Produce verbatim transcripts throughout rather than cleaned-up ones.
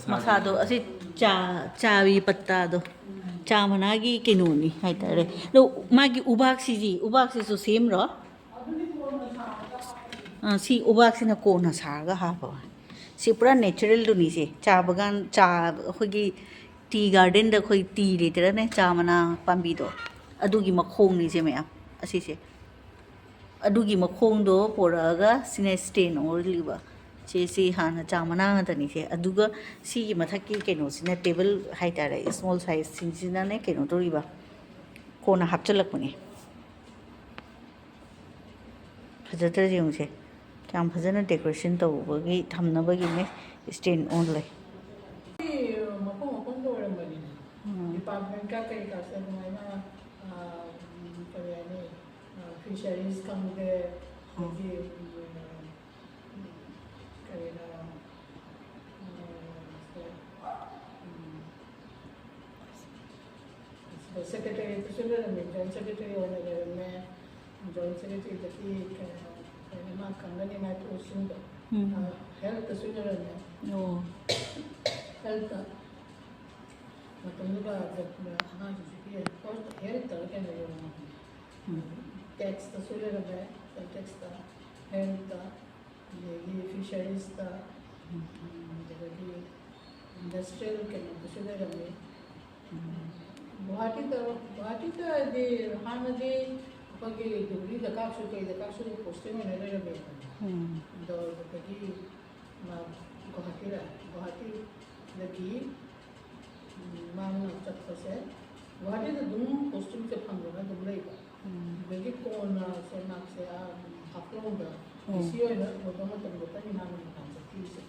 ꯃꯁꯥꯗꯣ ꯑꯁꯤ ꯆꯥ, ꯆꯥꯕꯤ ꯄꯠꯇꯥꯗꯣ, ꯆꯥ ꯃꯅꯥꯒꯤ ꯀꯩꯅꯣꯅꯤ ꯍꯥꯏꯇꯥꯔꯦ꯫ ꯑꯗꯣ ꯃꯥꯒꯤ ꯎꯕꯥꯛꯁꯤꯗꯤ, ꯎꯕꯥꯛꯁꯤꯁꯨ ꯁꯦꯝꯕ꯭ꯔꯣ? ꯑꯥ, ꯁꯤ ꯎꯕꯥꯛꯁꯤꯅ ꯀꯣꯟꯅ ꯁꯥꯔꯒ ꯍꯥꯞꯄ꯫ ꯁꯤ ꯄꯨꯔꯥ natural ꯗꯨꯅꯤ ꯁꯦ꯫ ꯆꯥ ꯕꯒꯥꯟ, ꯆꯥ, ꯑꯩꯈꯣꯏꯒꯤ tea garden ꯗ ꯑꯩꯈꯣꯏ ꯇꯤ ꯂꯩꯇ꯭ꯔꯅꯦ, ꯆꯥ ꯃꯅꯥ ꯄꯥꯝꯕꯤꯗꯣ, ꯑꯗꯨꯒꯤ ꯃꯈꯣꯡꯅꯤ ꯁꯦ ꯃꯌꯥꯝ, ꯑꯁꯤꯁꯦ꯫ ꯑꯗꯨꯒꯤ ꯃꯈꯣꯡꯗꯣ ꯄꯣꯔꯛꯑꯒ ꯁꯤꯅ stand ꯑꯣꯜꯂꯤꯕ꯫ ꯁꯦ, ꯁꯤ ꯍꯥꯟꯅ ꯆꯥ ꯃꯅꯥ ꯉꯥꯛꯇꯅꯤ ꯁꯦ꯫ ꯑꯗꯨꯒ ꯁꯤꯒꯤ ꯃꯊꯛꯀꯤ ꯀꯩꯅꯣꯁꯤꯅ table ꯍꯥꯏꯇꯥꯔꯦ, small size ꯁꯤꯡꯁꯤꯅꯅꯦ ꯀꯩꯅꯣ ꯇꯧꯔꯤꯕ, ꯀꯣꯟꯅ ꯍꯥꯞꯆꯤꯜꯂꯛꯄꯅꯦ꯫ ꯐꯖꯗ꯭ꯔꯥ ꯌꯦꯡꯉꯨꯁꯦ, ꯀꯌꯥꯝ ꯐꯖꯅ decoration ꯇꯧꯕꯒꯤ, ꯊꯝꯅꯕꯒꯤꯅꯦ stand ꯑꯣꯜꯂꯦ꯫ ꯃꯐꯝ ꯃꯐꯝꯗ ꯑꯣꯏꯔꯝꯕꯅꯤꯅꯦ꯫ ꯎꯝ꯫ Department ꯀ ꯀꯩꯀꯥꯁꯦ ꯑꯗꯨꯃꯥꯏꯅ, ꯑ, ꯎꯝ, ꯀꯔꯤ ꯍꯥꯏꯅꯤ, ꯑ, fisheries ꯈꯪꯗꯦ, ꯑꯗꯒꯤ, ꯎꯝ, ꯎꯝ, ꯀꯔꯤꯅꯣ, ꯎꯝ, ꯁꯦ, ꯎꯝ, secretary ꯗꯁꯨ ꯂꯩꯔꯝꯃꯦ, joint secretary ꯑꯣꯏꯅ ꯂꯩꯔꯝꯃꯦ꯫ Joint secretary ꯗꯒꯤ ꯀꯩꯅꯣ, ꯀꯩꯅꯣ ꯃꯥ ꯈꯪꯒꯅꯤ ꯃꯥꯏ post ꯁꯤꯡꯗꯣ꯫ ꯎꯝ꯫ ꯑ, health ꯇꯁꯨ ꯂꯩꯔꯝꯃꯦ꯫ ꯑꯣ꯫ Health ꯇ ꯃꯇꯝꯗꯨꯗ ꯑꯉꯥꯡꯁꯤꯡꯁꯨ ꯄꯤꯔꯦ꯫ First health ꯇꯔ ꯀꯩꯅꯣ ꯌꯧꯔꯝꯃꯕꯅꯦ꯫ ꯎꯝ꯫ Tax ꯇꯁꯨ ꯂꯩꯔꯝꯃꯦ, tax ꯇ, health ꯇ, ꯑꯗꯒꯤ fisheries ꯇ, ꯎꯝ, ꯑꯗꯒꯤ industrial ꯀꯩꯅꯣꯗꯁꯨ ꯂꯩꯔꯝꯃꯤ꯫ ꯎꯝ꯫ ꯒꯨꯋꯥꯍꯥꯇꯤꯗ, ꯒꯨꯋꯥꯍꯥꯇꯤꯗꯗꯤ ꯍꯥꯟꯅꯗꯤ ꯑꯩꯈꯣꯏꯒꯤ ꯗꯤꯒ꯭ꯔꯤ ꯗꯔꯀꯥꯔꯁꯨ ꯀꯩ ꯗꯔꯀꯥꯔꯁꯨ posting ꯑꯣꯏꯅ ꯂꯩꯔꯝꯃꯦ꯫ ꯎꯝ꯫ ꯑꯗꯣ ꯑꯗꯨꯗꯒꯤ ꯃꯥ ꯒꯨꯋꯥꯍꯥꯇꯤꯗ, ꯒꯨꯋꯥꯍꯥꯇꯤꯗꯒꯤ, ꯎꯝ, ꯃꯥꯅ ꯆꯠꯄꯁꯦ ꯒꯨꯋꯥꯍꯥꯇꯤꯗ ꯑꯗꯨꯝ posting ꯁꯦ ꯐꯪꯗꯅ ꯑꯗꯨꯝ ꯂꯩꯕ꯫ ꯎꯝ꯫ ꯑꯗꯒꯤ ꯀꯣꯟꯅ ꯁꯦ ꯃꯥꯁꯦ, ꯑꯥ, ꯍꯥꯐꯂꯣꯡꯗ ꯎꯝ꯫ ꯗꯤ ꯁꯤ ꯑꯣꯏꯅ ꯑꯣꯏꯕ ꯃꯇꯝꯗ ꯇꯅꯤ ꯃꯥꯅ ꯃꯄꯥꯟ ꯆꯠꯈꯤꯕꯁꯦ꯫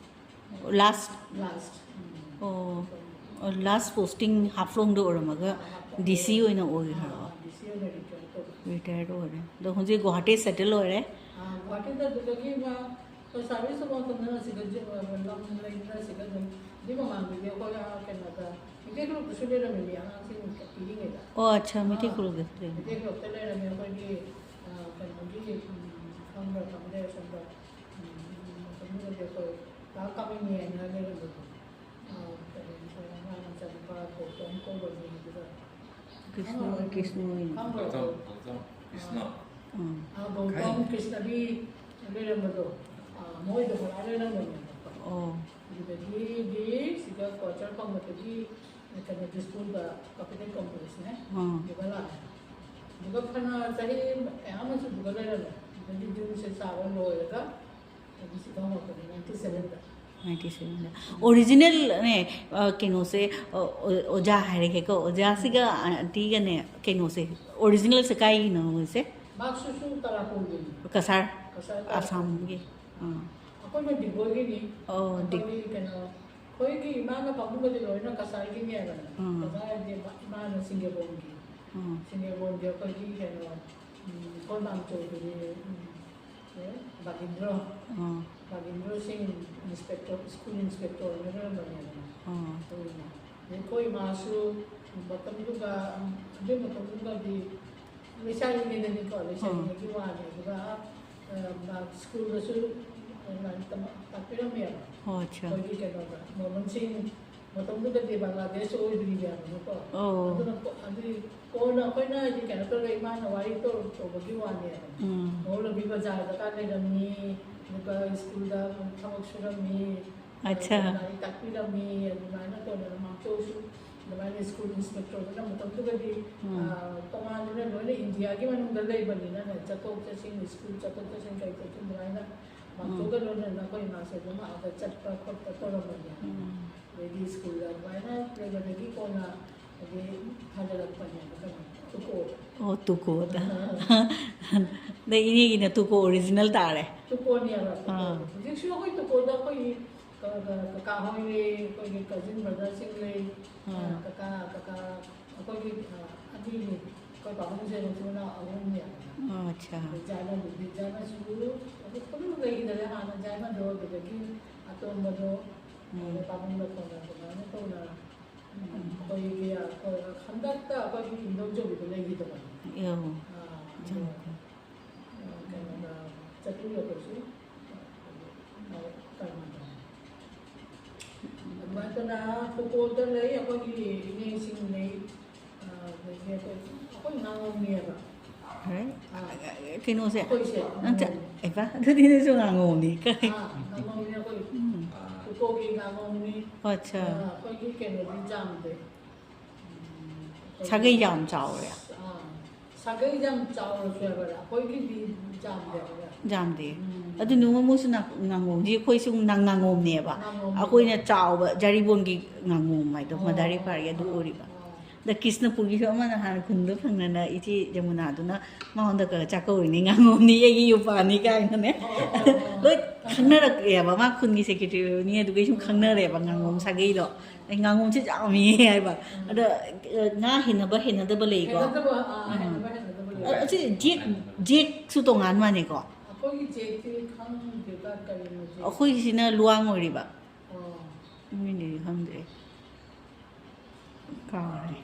Last? Last꯫ ꯎꯝ꯫ ꯑꯣ꯫ ꯑꯣ, last posting ꯍꯥꯐꯂꯣꯡꯗ ꯑꯣꯏꯔꯝꯃꯒ ꯑꯥ, ꯍꯥꯐꯂꯣꯡꯗ ꯗꯤ ꯁꯤ ꯑꯣꯏꯅ ꯑꯣꯏꯈ꯭ꯔꯕ? ꯑꯥ, ꯗꯤ ꯁꯤ ꯑꯣꯏꯅ retire ꯇꯧꯕ꯫ Retire ꯑꯣꯏꯔꯦ꯫ ꯑꯗꯣ ꯍꯧꯖꯤꯛ ꯒꯨꯋꯥꯍꯥꯇꯤ settle ꯑꯣꯏꯔꯦ? ꯑꯥ, ꯒꯨꯋꯥꯍꯥꯇꯤꯗ ꯑꯗꯨꯗꯒꯤ ꯃꯥ service ꯑꯃ ꯇꯧꯗꯅ ꯁꯤꯗ ꯖꯤ-, ꯂꯝ ꯂꯩꯗꯅ ꯁꯤꯗ ꯑꯗꯨꯝ, ꯑꯗꯨꯏ ꯃꯃꯥꯡꯗꯗꯤ ꯑꯩꯈꯣꯏ, ꯑꯥ, ꯀꯩꯅꯣꯗ, ꯃꯩꯇꯩ ꯒ꯭ꯔꯨꯞꯇꯁꯨ ꯂꯩꯔꯝꯃꯤꯅꯦ ꯑꯉꯥꯡꯁꯤꯡ ꯄꯤꯔꯤꯉꯩꯗ꯫ ꯑꯣ, ꯑꯠꯆꯥ, ꯃꯩꯇꯩ ꯑꯥ, ꯒ꯭ꯔꯨꯞꯇꯁꯨ ꯂꯩꯔꯝꯃꯤ꯫ ꯃꯩꯇꯩ ꯒ꯭ꯔꯨꯞꯇ ꯂꯩꯔꯝꯃꯤ ꯑꯩꯈꯣꯏꯒꯤ, ꯑꯥ, ꯀꯩꯅꯣꯒꯤ, ꯎꯝ, ꯈꯪꯕ꯭ꯔꯥ ꯈꯪꯗꯦ, ꯁꯣꯝꯗ, ꯎꯝ, ꯃꯇꯝꯗꯨꯗꯗꯤ ꯑꯩꯈꯣꯏ ꯀꯥ ꯀꯥꯃꯤꯅꯤ ꯍꯥꯏꯅ ꯂꯩꯔꯝꯕꯗꯣ꯫ ꯀꯧꯕꯅꯤ ꯑꯗꯨꯒ ꯀ꯭ꯔꯤꯁꯅ ꯀ꯭ꯔꯤꯁꯅ ꯑꯣꯏꯅ꯫ ꯈꯪꯕ꯭ꯔꯣ? ꯒꯧꯇꯝ ꯒꯧꯇꯝ ꯀ꯭ꯔꯤꯁꯅ ꯑꯥ, ꯒꯧꯇꯝ ꯀ꯭ꯔꯤꯁꯅꯒꯤ ꯂꯩꯔꯝꯕꯗꯣ, ꯑꯥ, ꯃꯣꯏꯗ ꯃꯅꯥ ꯂꯩꯔꯝꯕꯅꯦꯕꯀꯣ꯫ ꯑꯣ꯫ ꯑꯗꯨꯗꯒꯤꯗꯤ ꯁꯤꯗ ꯀ꯭ꯋꯥꯇꯔ ꯐꯪꯕꯗꯒꯤ ꯀꯩꯅꯣ ꯗꯤꯁꯄꯨꯔꯗ ꯀꯥꯄꯤꯇꯦꯜ ꯀꯣꯝꯄ꯭ꯂꯦꯛꯁꯅꯦ꯫ ꯑꯥ꯫ ꯑꯗꯨꯒ ꯂꯥꯛꯑꯦ꯫ ꯑꯗꯨꯒ ꯐꯅ ꯆꯍꯤ ꯃꯌꯥꯝ ꯑꯃꯁꯨ ꯑꯗꯨꯒ ꯂꯩꯔꯝꯃꯦ꯫ ꯑꯗꯨꯗꯒꯤ ꯌꯨꯝꯁꯦ ꯁꯥꯕ ꯂꯣꯏꯔꯒ ꯑꯗꯨ ꯁꯤꯗ ꯍꯣꯡꯉꯛꯄꯅꯦ, ꯅꯥꯏꯟꯇꯤ ꯁꯚꯦꯟꯗ꯫ ꯅꯥꯏꯟꯇꯤ ꯁꯚꯦꯟꯗ꯫ ꯑꯣꯔꯤꯖꯤꯅꯦꯜꯅꯦ, ꯑ, ꯀꯩꯅꯣꯁꯦ, ꯑ, ꯑꯣ-, ꯑꯣꯖꯥ ꯍꯥꯏꯔꯒꯦꯀꯣ, ꯑꯣꯖꯥꯁꯤꯒ ꯑꯟꯇꯤꯒꯅꯦ ꯀꯩꯅꯣꯁꯦ, ꯑꯣꯔꯤꯖꯤꯅꯦꯜꯁꯦ ꯀꯥꯏꯒꯤꯅꯣ ꯃꯣꯏꯁꯦ? ꯃꯍꯥꯛꯁꯨꯁꯨ ꯇꯔꯥꯄꯨꯔꯒꯤꯅꯤ꯫ ꯀꯁꯥꯔ, ꯀꯁꯥꯔ ꯑꯁꯥꯝꯒꯤ꯫ ꯑꯥ꯫ ꯑꯩꯈꯣꯏꯅ ꯗꯤꯒꯣꯏꯒꯤꯅꯤ꯫ ꯑꯣ, ꯗꯤ- ꯑꯩꯈꯣꯏꯒꯤ ꯀꯩꯅꯣ, ꯑꯩꯈꯣꯏꯒꯤ ꯏꯃꯥꯒ ꯄꯥꯕꯨꯡꯒꯗꯤ ꯂꯣꯏꯅ ꯀꯁꯥꯔꯒꯤꯅꯦꯕ꯫ ꯎꯝ꯫ ꯀꯁꯥꯔ ꯍꯥꯏꯗꯤ ꯏꯃꯥ-, ꯏꯃꯥꯅ ꯁꯤꯡꯖꯕꯣꯟꯒꯤ꯫ ꯎꯝ꯫ ꯁꯤꯡꯖꯕꯣꯟꯒꯤ ꯑꯩꯈꯣꯏꯒꯤ ꯀꯩꯅꯣ, ꯎꯝ, ꯀꯣꯔꯃꯥꯡ ꯆꯧꯗꯨꯅꯤ, ꯎꯝ, ꯑꯦ, ꯕꯥꯒꯤꯟꯗ꯭ꯔꯣ꯫ ꯎꯝ꯫ ꯕꯥꯒꯤꯟꯗ꯭ꯔꯣ ꯁꯤꯡ ꯏꯟꯁꯄꯦꯛꯇꯔ, ꯁ꯭ꯀꯨꯜ ꯏꯟꯁꯄꯦꯛꯇꯔ ꯑꯣꯏꯅ ꯂꯩꯔꯝꯕꯅꯦꯕ꯫ ꯎꯝ꯫ ꯑꯗꯨꯅ ꯑꯗꯩ ꯑꯩꯈꯣꯏ ꯏꯃꯥꯁꯨ ꯃꯇꯝꯗꯨꯒ, ꯑꯗꯨꯒꯤ ꯃꯇꯝꯗꯨꯒꯗꯤ ꯂꯩꯁꯥꯔꯤꯉꯩꯗꯅꯤꯀꯣ, ꯂꯩꯁꯥꯔꯤꯉꯩꯒꯤ ꯋꯥꯅꯤ꯫ ꯑꯗꯨꯒ, ꯑ, ꯃꯥ ꯁ꯭ꯀꯨꯜꯗꯁꯨ ꯂꯥꯏꯔꯤꯛ ꯇꯝ-, ꯇꯥꯛꯄꯤꯔꯝꯃꯦꯕ꯫ ꯑꯣ, ꯑꯠꯆꯥ꯫ ꯑꯩꯈꯣꯏꯒꯤ ꯀꯩꯅꯣꯗ, ꯃꯣꯍꯟ ꯁꯤꯡ ꯃꯇꯝꯗꯨꯗꯗꯤ ꯕꯪꯒ꯭ꯂꯥꯗꯦꯁ ꯑꯣꯏꯗ꯭ꯔꯤꯕꯅꯦꯕꯀꯣ꯫ ꯑꯣ꯫ ꯑꯗꯨꯅ ꯀꯣ-, ꯑꯗꯨꯒꯤ ꯀꯣꯟꯅ ꯑꯩꯈꯣꯏꯅ ꯍꯥꯏꯗꯤ ꯀꯩꯅꯣ ꯇꯧꯔꯒ ꯏꯃꯥꯅ ꯋꯥꯔꯤ ꯇꯧ-, ꯇꯧꯕꯒꯤ ꯋꯥꯅꯦꯕ꯫ ꯎꯝ꯫ ꯃꯧꯂꯕꯤ ꯕꯖꯥꯔꯗ ꯀꯥ ꯂꯩꯔꯝꯃꯤ, ꯑꯗꯨꯒ ꯁ꯭ꯀꯨꯜꯗ ꯊꯕꯛ ꯁꯨꯔꯝꯃꯤ, ꯑꯠꯆꯥ꯫ ꯂꯥꯏꯔꯤꯛ ꯇꯥꯛꯄꯤꯔꯝꯃꯤ꯫ ꯑꯗꯨꯃꯥꯏꯅ ꯇꯧꯗꯅ ꯃꯥꯡꯆꯧꯁꯨ ꯑꯗꯨꯃꯥꯏꯅ ꯁ꯭ꯀꯨꯜ ꯏꯟꯁꯄꯦꯛꯇꯔꯗꯨꯅ ꯃꯇꯝꯗꯨꯗꯗꯤ, ꯎꯝ꯫ ꯑ, ꯇꯣꯉꯥꯟꯗꯅ ꯂꯣꯏꯅ ꯏꯟꯗꯤꯌꯥꯒꯤ ꯃꯅꯨꯡꯗ ꯂꯩꯕꯅꯤꯅꯅꯦ, ꯆꯠꯊꯣꯛ ꯆꯠꯁꯤꯟ, ꯁ꯭ꯀꯨꯜ ꯆꯠꯊꯣꯛ ꯆꯠꯁꯤꯟ ꯀꯔꯤ ꯇꯧꯁꯤꯟ ꯑꯗꯨꯃꯥꯏꯅ ꯃꯥꯡꯆꯧꯒ ꯂꯣꯏꯅꯅ ꯑꯩꯈꯣꯏ ꯏꯃꯥꯁꯦ ꯑꯗꯨꯝ ꯑꯥꯗ ꯆꯠꯄ ꯈꯣꯠꯄ ꯇꯧꯔꯝꯕꯅꯦ꯫ ꯎꯝ꯫ ꯑꯗꯩꯗꯤ ꯁ꯭ꯀꯨꯜꯗ ꯑꯗꯨꯃꯥꯏꯅ ꯂꯩꯕꯗꯒꯤ ꯀꯣꯟꯅ ꯍꯥꯏꯗꯤ ꯊꯥꯖꯤꯜꯂꯛꯄꯅꯦꯕ ꯀꯩꯅꯣ, ꯇꯨꯀꯣ꯫ ꯑꯣ, ꯇꯨꯀꯣꯗ꯫ ꯑꯗꯩ ꯏꯅꯦꯒꯤꯅ ꯇꯨꯀꯣ ꯑꯣꯔꯤꯖꯤꯅꯦꯜ ꯇꯥꯔꯦ꯫ ꯇꯨꯀꯣꯅꯦꯕ꯫ ꯑꯥ꯫ ꯍꯧꯖꯤꯛꯁꯨ ꯑꯩꯈꯣꯏ ꯇꯨꯀꯣꯗ ꯑꯩꯈꯣꯏꯒꯤ ꯀ-, ꯀ-, ꯀꯀꯥ ꯍꯣꯏ ꯂꯩ, ꯑꯩꯈꯣꯏꯒꯤ ꯀꯖꯤꯟ ꯕ꯭ꯔꯗꯔꯁꯤꯡ ꯂꯩ, ꯑꯥ꯫ ꯀꯀꯥ, ꯀꯀꯥ ꯑꯩꯈꯣꯏꯒꯤ, ꯑ, ꯑꯅꯤꯅꯤ꯫ ꯑꯩꯈꯣꯏ ꯄꯥꯕꯨꯡꯁꯦ ꯃꯆꯤꯟ ꯃꯅꯥꯎ ꯑꯍꯨꯝꯅꯦꯕ꯫ ꯑꯣ, ꯑꯠꯆꯥ꯫ ꯑꯗꯩ ꯖꯥꯏꯃꯟꯗꯨꯗꯤ, ꯖꯥꯏꯃꯟꯁꯨ ꯑꯗꯨ ꯄꯨꯟꯅ ꯂꯩꯈꯤꯗꯔꯦ꯫ ꯍꯥꯟꯅ ꯖꯥꯏꯃꯟꯗꯣ ꯑꯗꯨꯗꯒꯤ ꯑꯇꯣꯝꯕꯗꯣ, ꯎꯝ꯫ ꯑꯗꯩ ꯄꯥꯕꯨꯡꯗ ꯐꯣꯟ ꯇꯧꯅ ꯑꯗꯨꯃꯥꯏꯅ ꯇꯧꯅ ꯑꯩꯈꯣꯏꯒꯤ, ꯑꯩꯈꯣꯏ ꯍꯟꯗꯛꯇ ꯑꯩꯈꯣꯏꯒꯤ ꯏꯟꯗꯣꯝꯆꯧꯕꯤꯗꯣ ꯂꯩꯈꯤꯗꯕ꯫ ꯑꯣ꯫ ꯑꯥ, ꯑꯗꯣ, ꯖꯥꯡ-, ꯑꯥ, ꯀꯩꯅꯣꯗ ꯆꯠꯄꯤꯔꯒꯁꯨ, ꯑꯥ, ꯀꯩꯅꯣꯗ, ꯃꯗꯨꯅ ꯄꯨꯀꯣꯗ ꯂꯩ, ꯑꯩꯈꯣꯏꯒꯤ ꯏꯅꯦꯁꯤꯡ ꯂꯩ, ꯑꯗꯒꯤ ꯑꯩꯈꯣꯏ, ꯑꯩꯈꯣꯏ ꯉꯥꯉꯣꯝꯅꯦꯕ꯫ ꯍꯣꯏ꯫ ꯑꯥ, ꯀꯩꯅꯣꯁꯦ ꯑꯩꯈꯣꯏꯁꯦ ꯅꯪ ꯆ- ꯉꯥꯉꯣꯝꯅꯦ꯫ ꯑꯦꯕ ꯑꯗꯨꯗꯤ ꯅꯪꯁꯨ ꯉꯥꯉꯣꯝꯅꯤ ꯀꯩ ꯑꯥ, ꯉꯥꯉꯣꯝꯅꯦ ꯑꯩꯈꯣꯏ꯫ ꯎꯝ꯫ ꯄꯨꯀꯣꯒꯤ ꯉꯥꯉꯣꯝꯅꯤ꯫ ꯑꯣ, ꯑꯠꯆꯥ꯫ ꯑꯥ, ꯑꯩꯈꯣꯏꯒꯤ ꯀꯩꯅꯣꯗꯤ ꯌꯥꯝꯗꯦ꯫ ꯎꯝ, ꯑꯩꯈꯣꯏꯒꯤ ꯁꯥꯒꯩ ꯌꯥꯝ ꯆꯥꯎꯔꯦ꯫ ꯑꯥ, ꯁꯥꯒꯩ ꯌꯥꯝ ꯆꯥꯎꯔꯁꯨ ꯍꯥꯏꯕ ꯑꯩꯈꯣꯏꯒꯤꯗꯤ ꯌꯥꯝꯗꯦ ꯍꯥꯏꯕ꯫ ꯌꯥꯝꯗꯦ꯫ ꯎꯝ꯫ ꯑꯗꯨ ꯅꯣꯡꯃ ꯃꯣꯏꯁꯨ ꯉꯥꯉꯣꯝꯗꯤ ꯑꯩꯈꯣꯏꯁꯨ ꯉꯥ- ꯉꯥꯉꯣꯝꯅꯦꯕ꯫ ꯉꯥꯉꯣꯝꯅꯦꯕ꯫ ꯑꯩꯈꯣꯏꯅ ꯆꯥꯎꯕ ꯖꯥꯔꯤꯕꯣꯟꯒꯤ ꯉꯥꯉꯣꯝ ꯍꯥꯏꯗꯣ ꯑꯣ꯫ ꯃꯗꯥꯔꯤ ꯐꯥꯔꯒꯤ ꯑꯗꯨ ꯑꯣ꯫ ꯑꯣꯏꯔꯤꯕ꯫ ꯑꯗ ꯀ꯭ꯔꯤꯁꯅꯄꯨꯔꯒꯤꯁꯨ ꯑꯃ ꯅꯍꯥꯟ ꯈꯨꯟꯗ ꯐꯪꯅꯅ ꯏꯆꯦ ꯖꯃꯨꯅꯥꯗꯨꯅ ꯃꯉꯣꯟꯗ ꯀ- ꯆꯥꯛꯀꯧꯔꯤꯅꯤ, "ꯉꯥꯉꯣꯝꯅꯤ ꯑꯩꯒꯤ ꯌꯨꯄꯥꯅꯤ" ꯀꯥꯏꯅꯅꯦ꯫ ꯑꯣ, ꯑꯣ, ꯑꯣ꯫ ꯂꯣꯏ ꯈꯪꯅꯔꯛꯑꯦꯕ꯫ ꯃꯥ ꯈꯨꯟꯒꯤ ꯁꯦꯀ꯭ꯔꯦꯇꯔꯤ ꯑꯣꯏꯕꯅꯤ, ꯑꯗꯨꯒꯤ ꯁꯨꯝ ꯈꯪꯅꯔꯦꯕ ꯉꯥꯉꯣꯝ ꯁꯥꯒꯩꯗꯣ꯫ "ꯑꯩ ꯉꯥꯉꯣꯝꯁꯦ ꯆꯥꯎꯃꯤꯌꯦ" ꯍꯥꯏꯕ꯫ ꯑꯗ ꯑ, ꯉꯥ ꯍꯦꯟꯅꯕ ꯍꯦꯟꯅꯗꯕ ꯂꯩꯀꯣ꯫ ꯍꯦꯟꯅꯗꯕ, ꯑꯥ, ꯍꯦꯟꯅꯕ ꯍꯦꯟꯅꯗꯕ ꯂꯩ꯫ ꯑ, ꯑꯁꯤ ꯖꯦꯛ, ꯖꯦꯛꯁꯨ ꯇꯣꯉꯥꯟ ꯃꯥꯅꯦꯀꯣ꯫ ꯑꯩꯈꯣꯏꯒꯤ ꯖꯦꯛꯇꯤ ꯈꯪꯗꯦꯗ ꯀꯔꯤꯅꯣ ꯖꯦꯛ꯫ ꯑꯩꯈꯣꯏꯒꯤꯁꯤꯅ ꯂꯨꯋꯥꯡ ꯑꯣꯏꯔꯤꯕ꯫ ꯑꯣ꯫ ꯃꯃꯤꯡꯗꯨꯗꯤ ꯈꯪꯗ꯭ꯔꯦ꯫ ꯀꯥꯎꯔꯦ꯫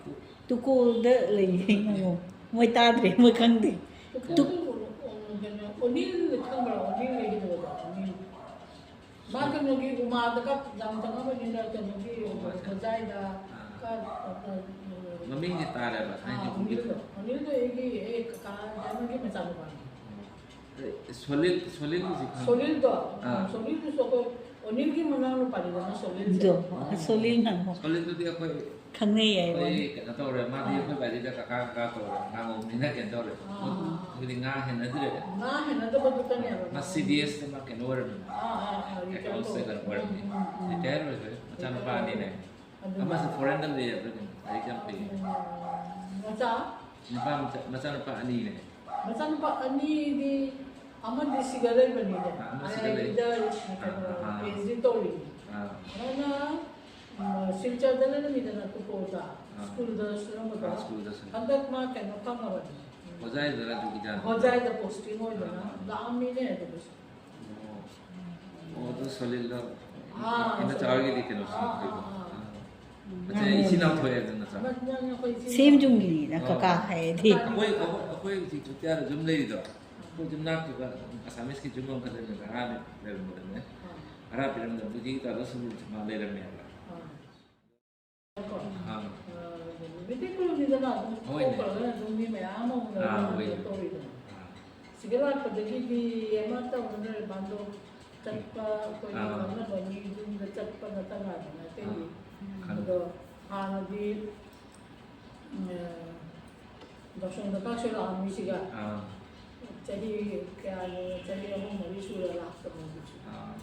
ꯇꯨꯀꯣꯜꯗ ꯂꯩꯌꯦ ꯉꯥꯉꯣꯝ꯫ ꯃꯣꯏ ꯇꯥꯗ꯭ꯔꯦ, ꯃꯣꯏ ꯈꯪꯗꯦ꯫ ꯇꯨꯀꯣꯜꯗ, ꯀꯩꯅꯣ, ꯑꯣꯅꯤꯜ ꯈꯪꯕ꯭ꯔꯥ? ꯑꯣꯅꯤꯜ ꯂꯩꯈꯤꯗꯕꯗꯣ, ꯑꯣꯅꯤꯜ꯫ ꯃꯥ ꯀꯩꯅꯣꯒꯤ ꯎꯃꯥꯗ ꯀ-, ꯌꯥꯝ ꯆꯪꯉꯝꯕꯅꯤꯅ ꯀꯩꯅꯣꯒꯤ ꯍꯣꯖꯥꯏꯗ ꯀ-, ꯀ-, ꯃꯃꯤꯡꯗꯤ ꯇꯥꯔꯦꯕ, ꯊꯥꯏꯅ ꯑꯥ, ꯑꯣꯅꯤꯜꯗꯣ, ꯑꯣꯅꯤꯜꯗꯣ ꯑꯩꯒꯤ, ꯑꯩ ꯀꯀꯥ ꯗꯥꯏꯃꯟꯒꯤ ꯃꯆꯥꯅꯨꯄꯥꯅꯤ꯫ ꯁꯣꯂꯤꯜ, ꯁꯣꯂꯤꯜꯒꯤꯁꯤ ꯈꯪꯕ꯭ꯔꯥ? ꯁꯣꯂꯤꯜꯗꯣ, ꯑꯥ꯫ ꯁꯣꯂꯤꯜꯗꯨꯁꯨ ꯑꯩꯈꯣꯏ ꯑꯣꯅꯤꯜꯒꯤ ꯃꯅꯥꯎꯅꯨꯄꯥꯅꯤꯗꯅ ꯁꯣꯂꯤꯜꯁꯦ꯫ ꯑꯗꯣ ꯁꯣꯂꯤꯜ ꯉꯥꯉꯣꯝ ꯁꯣꯂꯤꯜꯗꯨꯗꯤ ꯑꯩꯈꯣꯏ ꯈꯪꯅꯩꯌꯦ ꯑꯩꯉꯣꯟꯗ꯫ ꯑꯩꯈꯣꯏ ꯀꯩꯅꯣ ꯇꯧꯔꯦ, ꯃꯥꯗꯤ ꯑꯩꯈꯣꯏ ꯕꯥꯔꯤꯗ ꯀꯀꯥ ꯀꯀꯥ ꯀꯧꯔꯦ, ꯉꯥꯉꯣꯝꯅꯤꯅ ꯀꯩꯅꯣ ꯇꯧꯔꯦ꯫ ꯑꯥ꯫ ꯑꯗꯨꯗꯤ ꯉꯥ ꯍꯦꯟꯅꯗ꯭ꯔꯦ꯫ ꯉꯥ ꯍꯦꯟꯅꯗꯕꯗꯨꯇꯅꯦꯕ꯫ ꯃꯥ ꯁꯤ ꯗꯤ ꯑꯦꯁꯇ ꯃꯥ ꯀꯩꯅꯣ ꯑꯣꯏꯔꯝꯃꯤꯅ꯫ ꯑꯥ, ꯑꯥ, ꯑꯥ, retire ꯑꯦꯀꯥꯎꯟꯁ ꯇꯧꯔꯦ꯫ ꯀꯩꯅꯣ ꯑꯣꯏꯔꯝꯃꯤ꯫ ꯎꯝ, ꯎꯝ, ꯎꯝ꯫ ꯔꯤꯇꯥꯌꯔ ꯑꯣꯏꯈ꯭ꯔꯦ꯫ ꯃꯆꯥꯅꯨꯄꯥ ꯑꯅꯤꯅꯦ꯫ ꯑꯗꯨꯅ ꯑꯃꯁꯨ ꯐꯣꯔꯦꯟꯗ ꯂꯩꯌꯦ, ꯑꯗꯨꯒꯤꯅꯤ ꯂꯥꯏꯔꯤꯛ ꯌꯥꯝ ꯐꯩꯌꯦ꯫ ꯃꯆꯥ? ꯅꯨꯄꯥ ꯃꯆꯥ, ꯃꯆꯥꯅꯨꯄꯥ ꯑꯅꯤꯅꯦ꯫ ꯃꯆꯥꯅꯨꯄꯥ ꯑꯅꯤꯗꯤ ꯑꯃꯗꯤ ꯁꯤꯗ ꯂꯩꯕꯅꯤꯗ꯫ ꯑꯥ, ꯑꯃ ꯁꯤꯗ ꯂꯩ꯫ ꯑꯩꯗ ꯀꯩꯅꯣ, ꯑꯥ, ꯑꯥ, ꯑꯥ꯫ ꯄꯤ ꯑꯩꯆ ꯗꯤ ꯇꯧꯔꯤ꯫ ꯑꯥ, ꯑꯃꯅ, ꯎꯝ, ꯁꯤꯜꯆꯔꯗ ꯂꯩꯔꯝꯃꯤꯗꯅ, ꯇꯨꯀꯣꯜꯗ, ꯑꯥ꯫ ꯁ꯭ꯀꯨꯜꯗ ꯁꯨꯔꯝꯕꯗꯣ꯫ ꯑꯥ, ꯁ꯭ꯀꯨꯜꯗ ꯁꯨꯔꯝꯕ꯫ ꯍꯟꯗꯛ ꯃꯥ ꯀꯩꯅꯣ ꯐꯪꯉꯕꯅꯤ꯫ ꯍꯣꯖꯥꯏꯗꯔ ꯑꯗꯨꯒꯤꯗ? ꯍꯣꯖꯥꯏꯗ ꯄꯣꯁꯇꯤꯡ ꯑꯣꯏꯗꯅ ꯑꯥ꯫ ꯂꯥꯛꯑꯝꯃꯤꯅꯦ ꯑꯗꯨꯒꯁꯨ꯫ ꯑꯣ꯫ ꯑꯣ, ꯑꯗꯨ ꯁꯣꯂꯤꯜꯗ ꯑꯥ, ꯏꯅ ꯆꯥꯎꯔꯒꯤꯗꯤ ꯀꯩꯅꯣ ꯑꯥ, ꯑꯥ, ꯁꯨꯝ ꯑꯥ꯫ ꯃꯆꯥ ꯏꯆꯤꯟ ꯏꯅꯥꯎ ꯊꯣꯛꯑꯦ ꯑꯗꯨ ꯅꯠꯇ꯭ꯔꯥ? ꯃ-, ꯃ-, ꯑꯩꯈꯣꯏ ꯏꯆꯤꯟ ꯁꯦꯝ ꯌꯨꯝꯒꯤꯅꯤꯅ ꯑꯣ꯫ ꯀꯀꯥ ꯍꯥꯏꯗꯤ꯫ ꯀꯀꯥꯅꯤ꯫ ꯑꯩꯈꯣꯏ, ꯑꯩꯈꯣꯏ, ꯑꯩꯈꯣꯏ ꯍꯧꯖꯤꯛ ꯆꯨꯇꯤꯌꯥꯗ ꯌꯨꯝ ꯂꯩꯔꯤꯗꯣ, ꯑꯩꯈꯣꯏ ꯌꯨꯝꯅꯥꯛꯇꯨꯗ ꯑꯁꯥꯃꯤꯁꯀꯤ ꯌꯨꯝ ꯑꯃꯈꯛ ꯂꯩꯕꯅꯦ, ꯚꯔꯥ ꯂꯩꯔꯝꯕꯗꯅꯦ꯫ ꯑꯥ꯫ ꯚꯔꯥ ꯄꯤꯔꯝꯕꯗ ꯃꯨꯖꯤꯒꯤ ꯇꯥꯗ ꯁꯨꯝ ꯃꯥ ꯂꯩꯔꯝꯃꯦꯕ꯫ ꯃꯩꯇꯩ ꯈꯨꯔꯨꯝꯁꯤꯗꯅ ꯑꯗꯨꯝ ꯊꯣꯛꯈ꯭ꯔꯒꯅ ꯑꯗꯨꯝ ꯃꯤ ꯃꯌꯥꯝ ꯑꯃ ꯎꯅꯔꯒ ꯇꯧꯔꯤꯗꯅ꯫ ꯁꯤꯗ ꯂꯥꯛꯄꯗꯒꯤꯗꯤ ꯑꯃ ꯇꯧꯅꯗ꯭ꯔꯦ ꯕꯥꯟꯗꯣ꯫ ꯆꯠꯄ ꯑꯩꯈꯣꯏꯒꯤ ꯉꯝꯅꯕ ꯃꯤ ꯌꯨꯝꯗ ꯆꯠꯄ ꯅꯠꯇ ꯉꯥꯏꯗꯅ ꯑꯇꯩꯗꯤ꯫ ꯑꯗꯣ ꯍꯥꯟꯅꯗꯤ ꯌꯥꯎꯁꯪꯗ ꯈꯛ ꯁꯣꯏꯔꯛꯑꯝꯃꯤꯁꯤꯒ ꯆꯍꯤ ꯀꯌꯥꯅꯣ, ꯆꯍꯤ ꯑꯍꯨꯝ ꯃꯔꯤ ꯁꯨꯔ ꯂꯥꯛꯇꯕ ꯍꯧꯖꯤꯛꯁꯨ꯫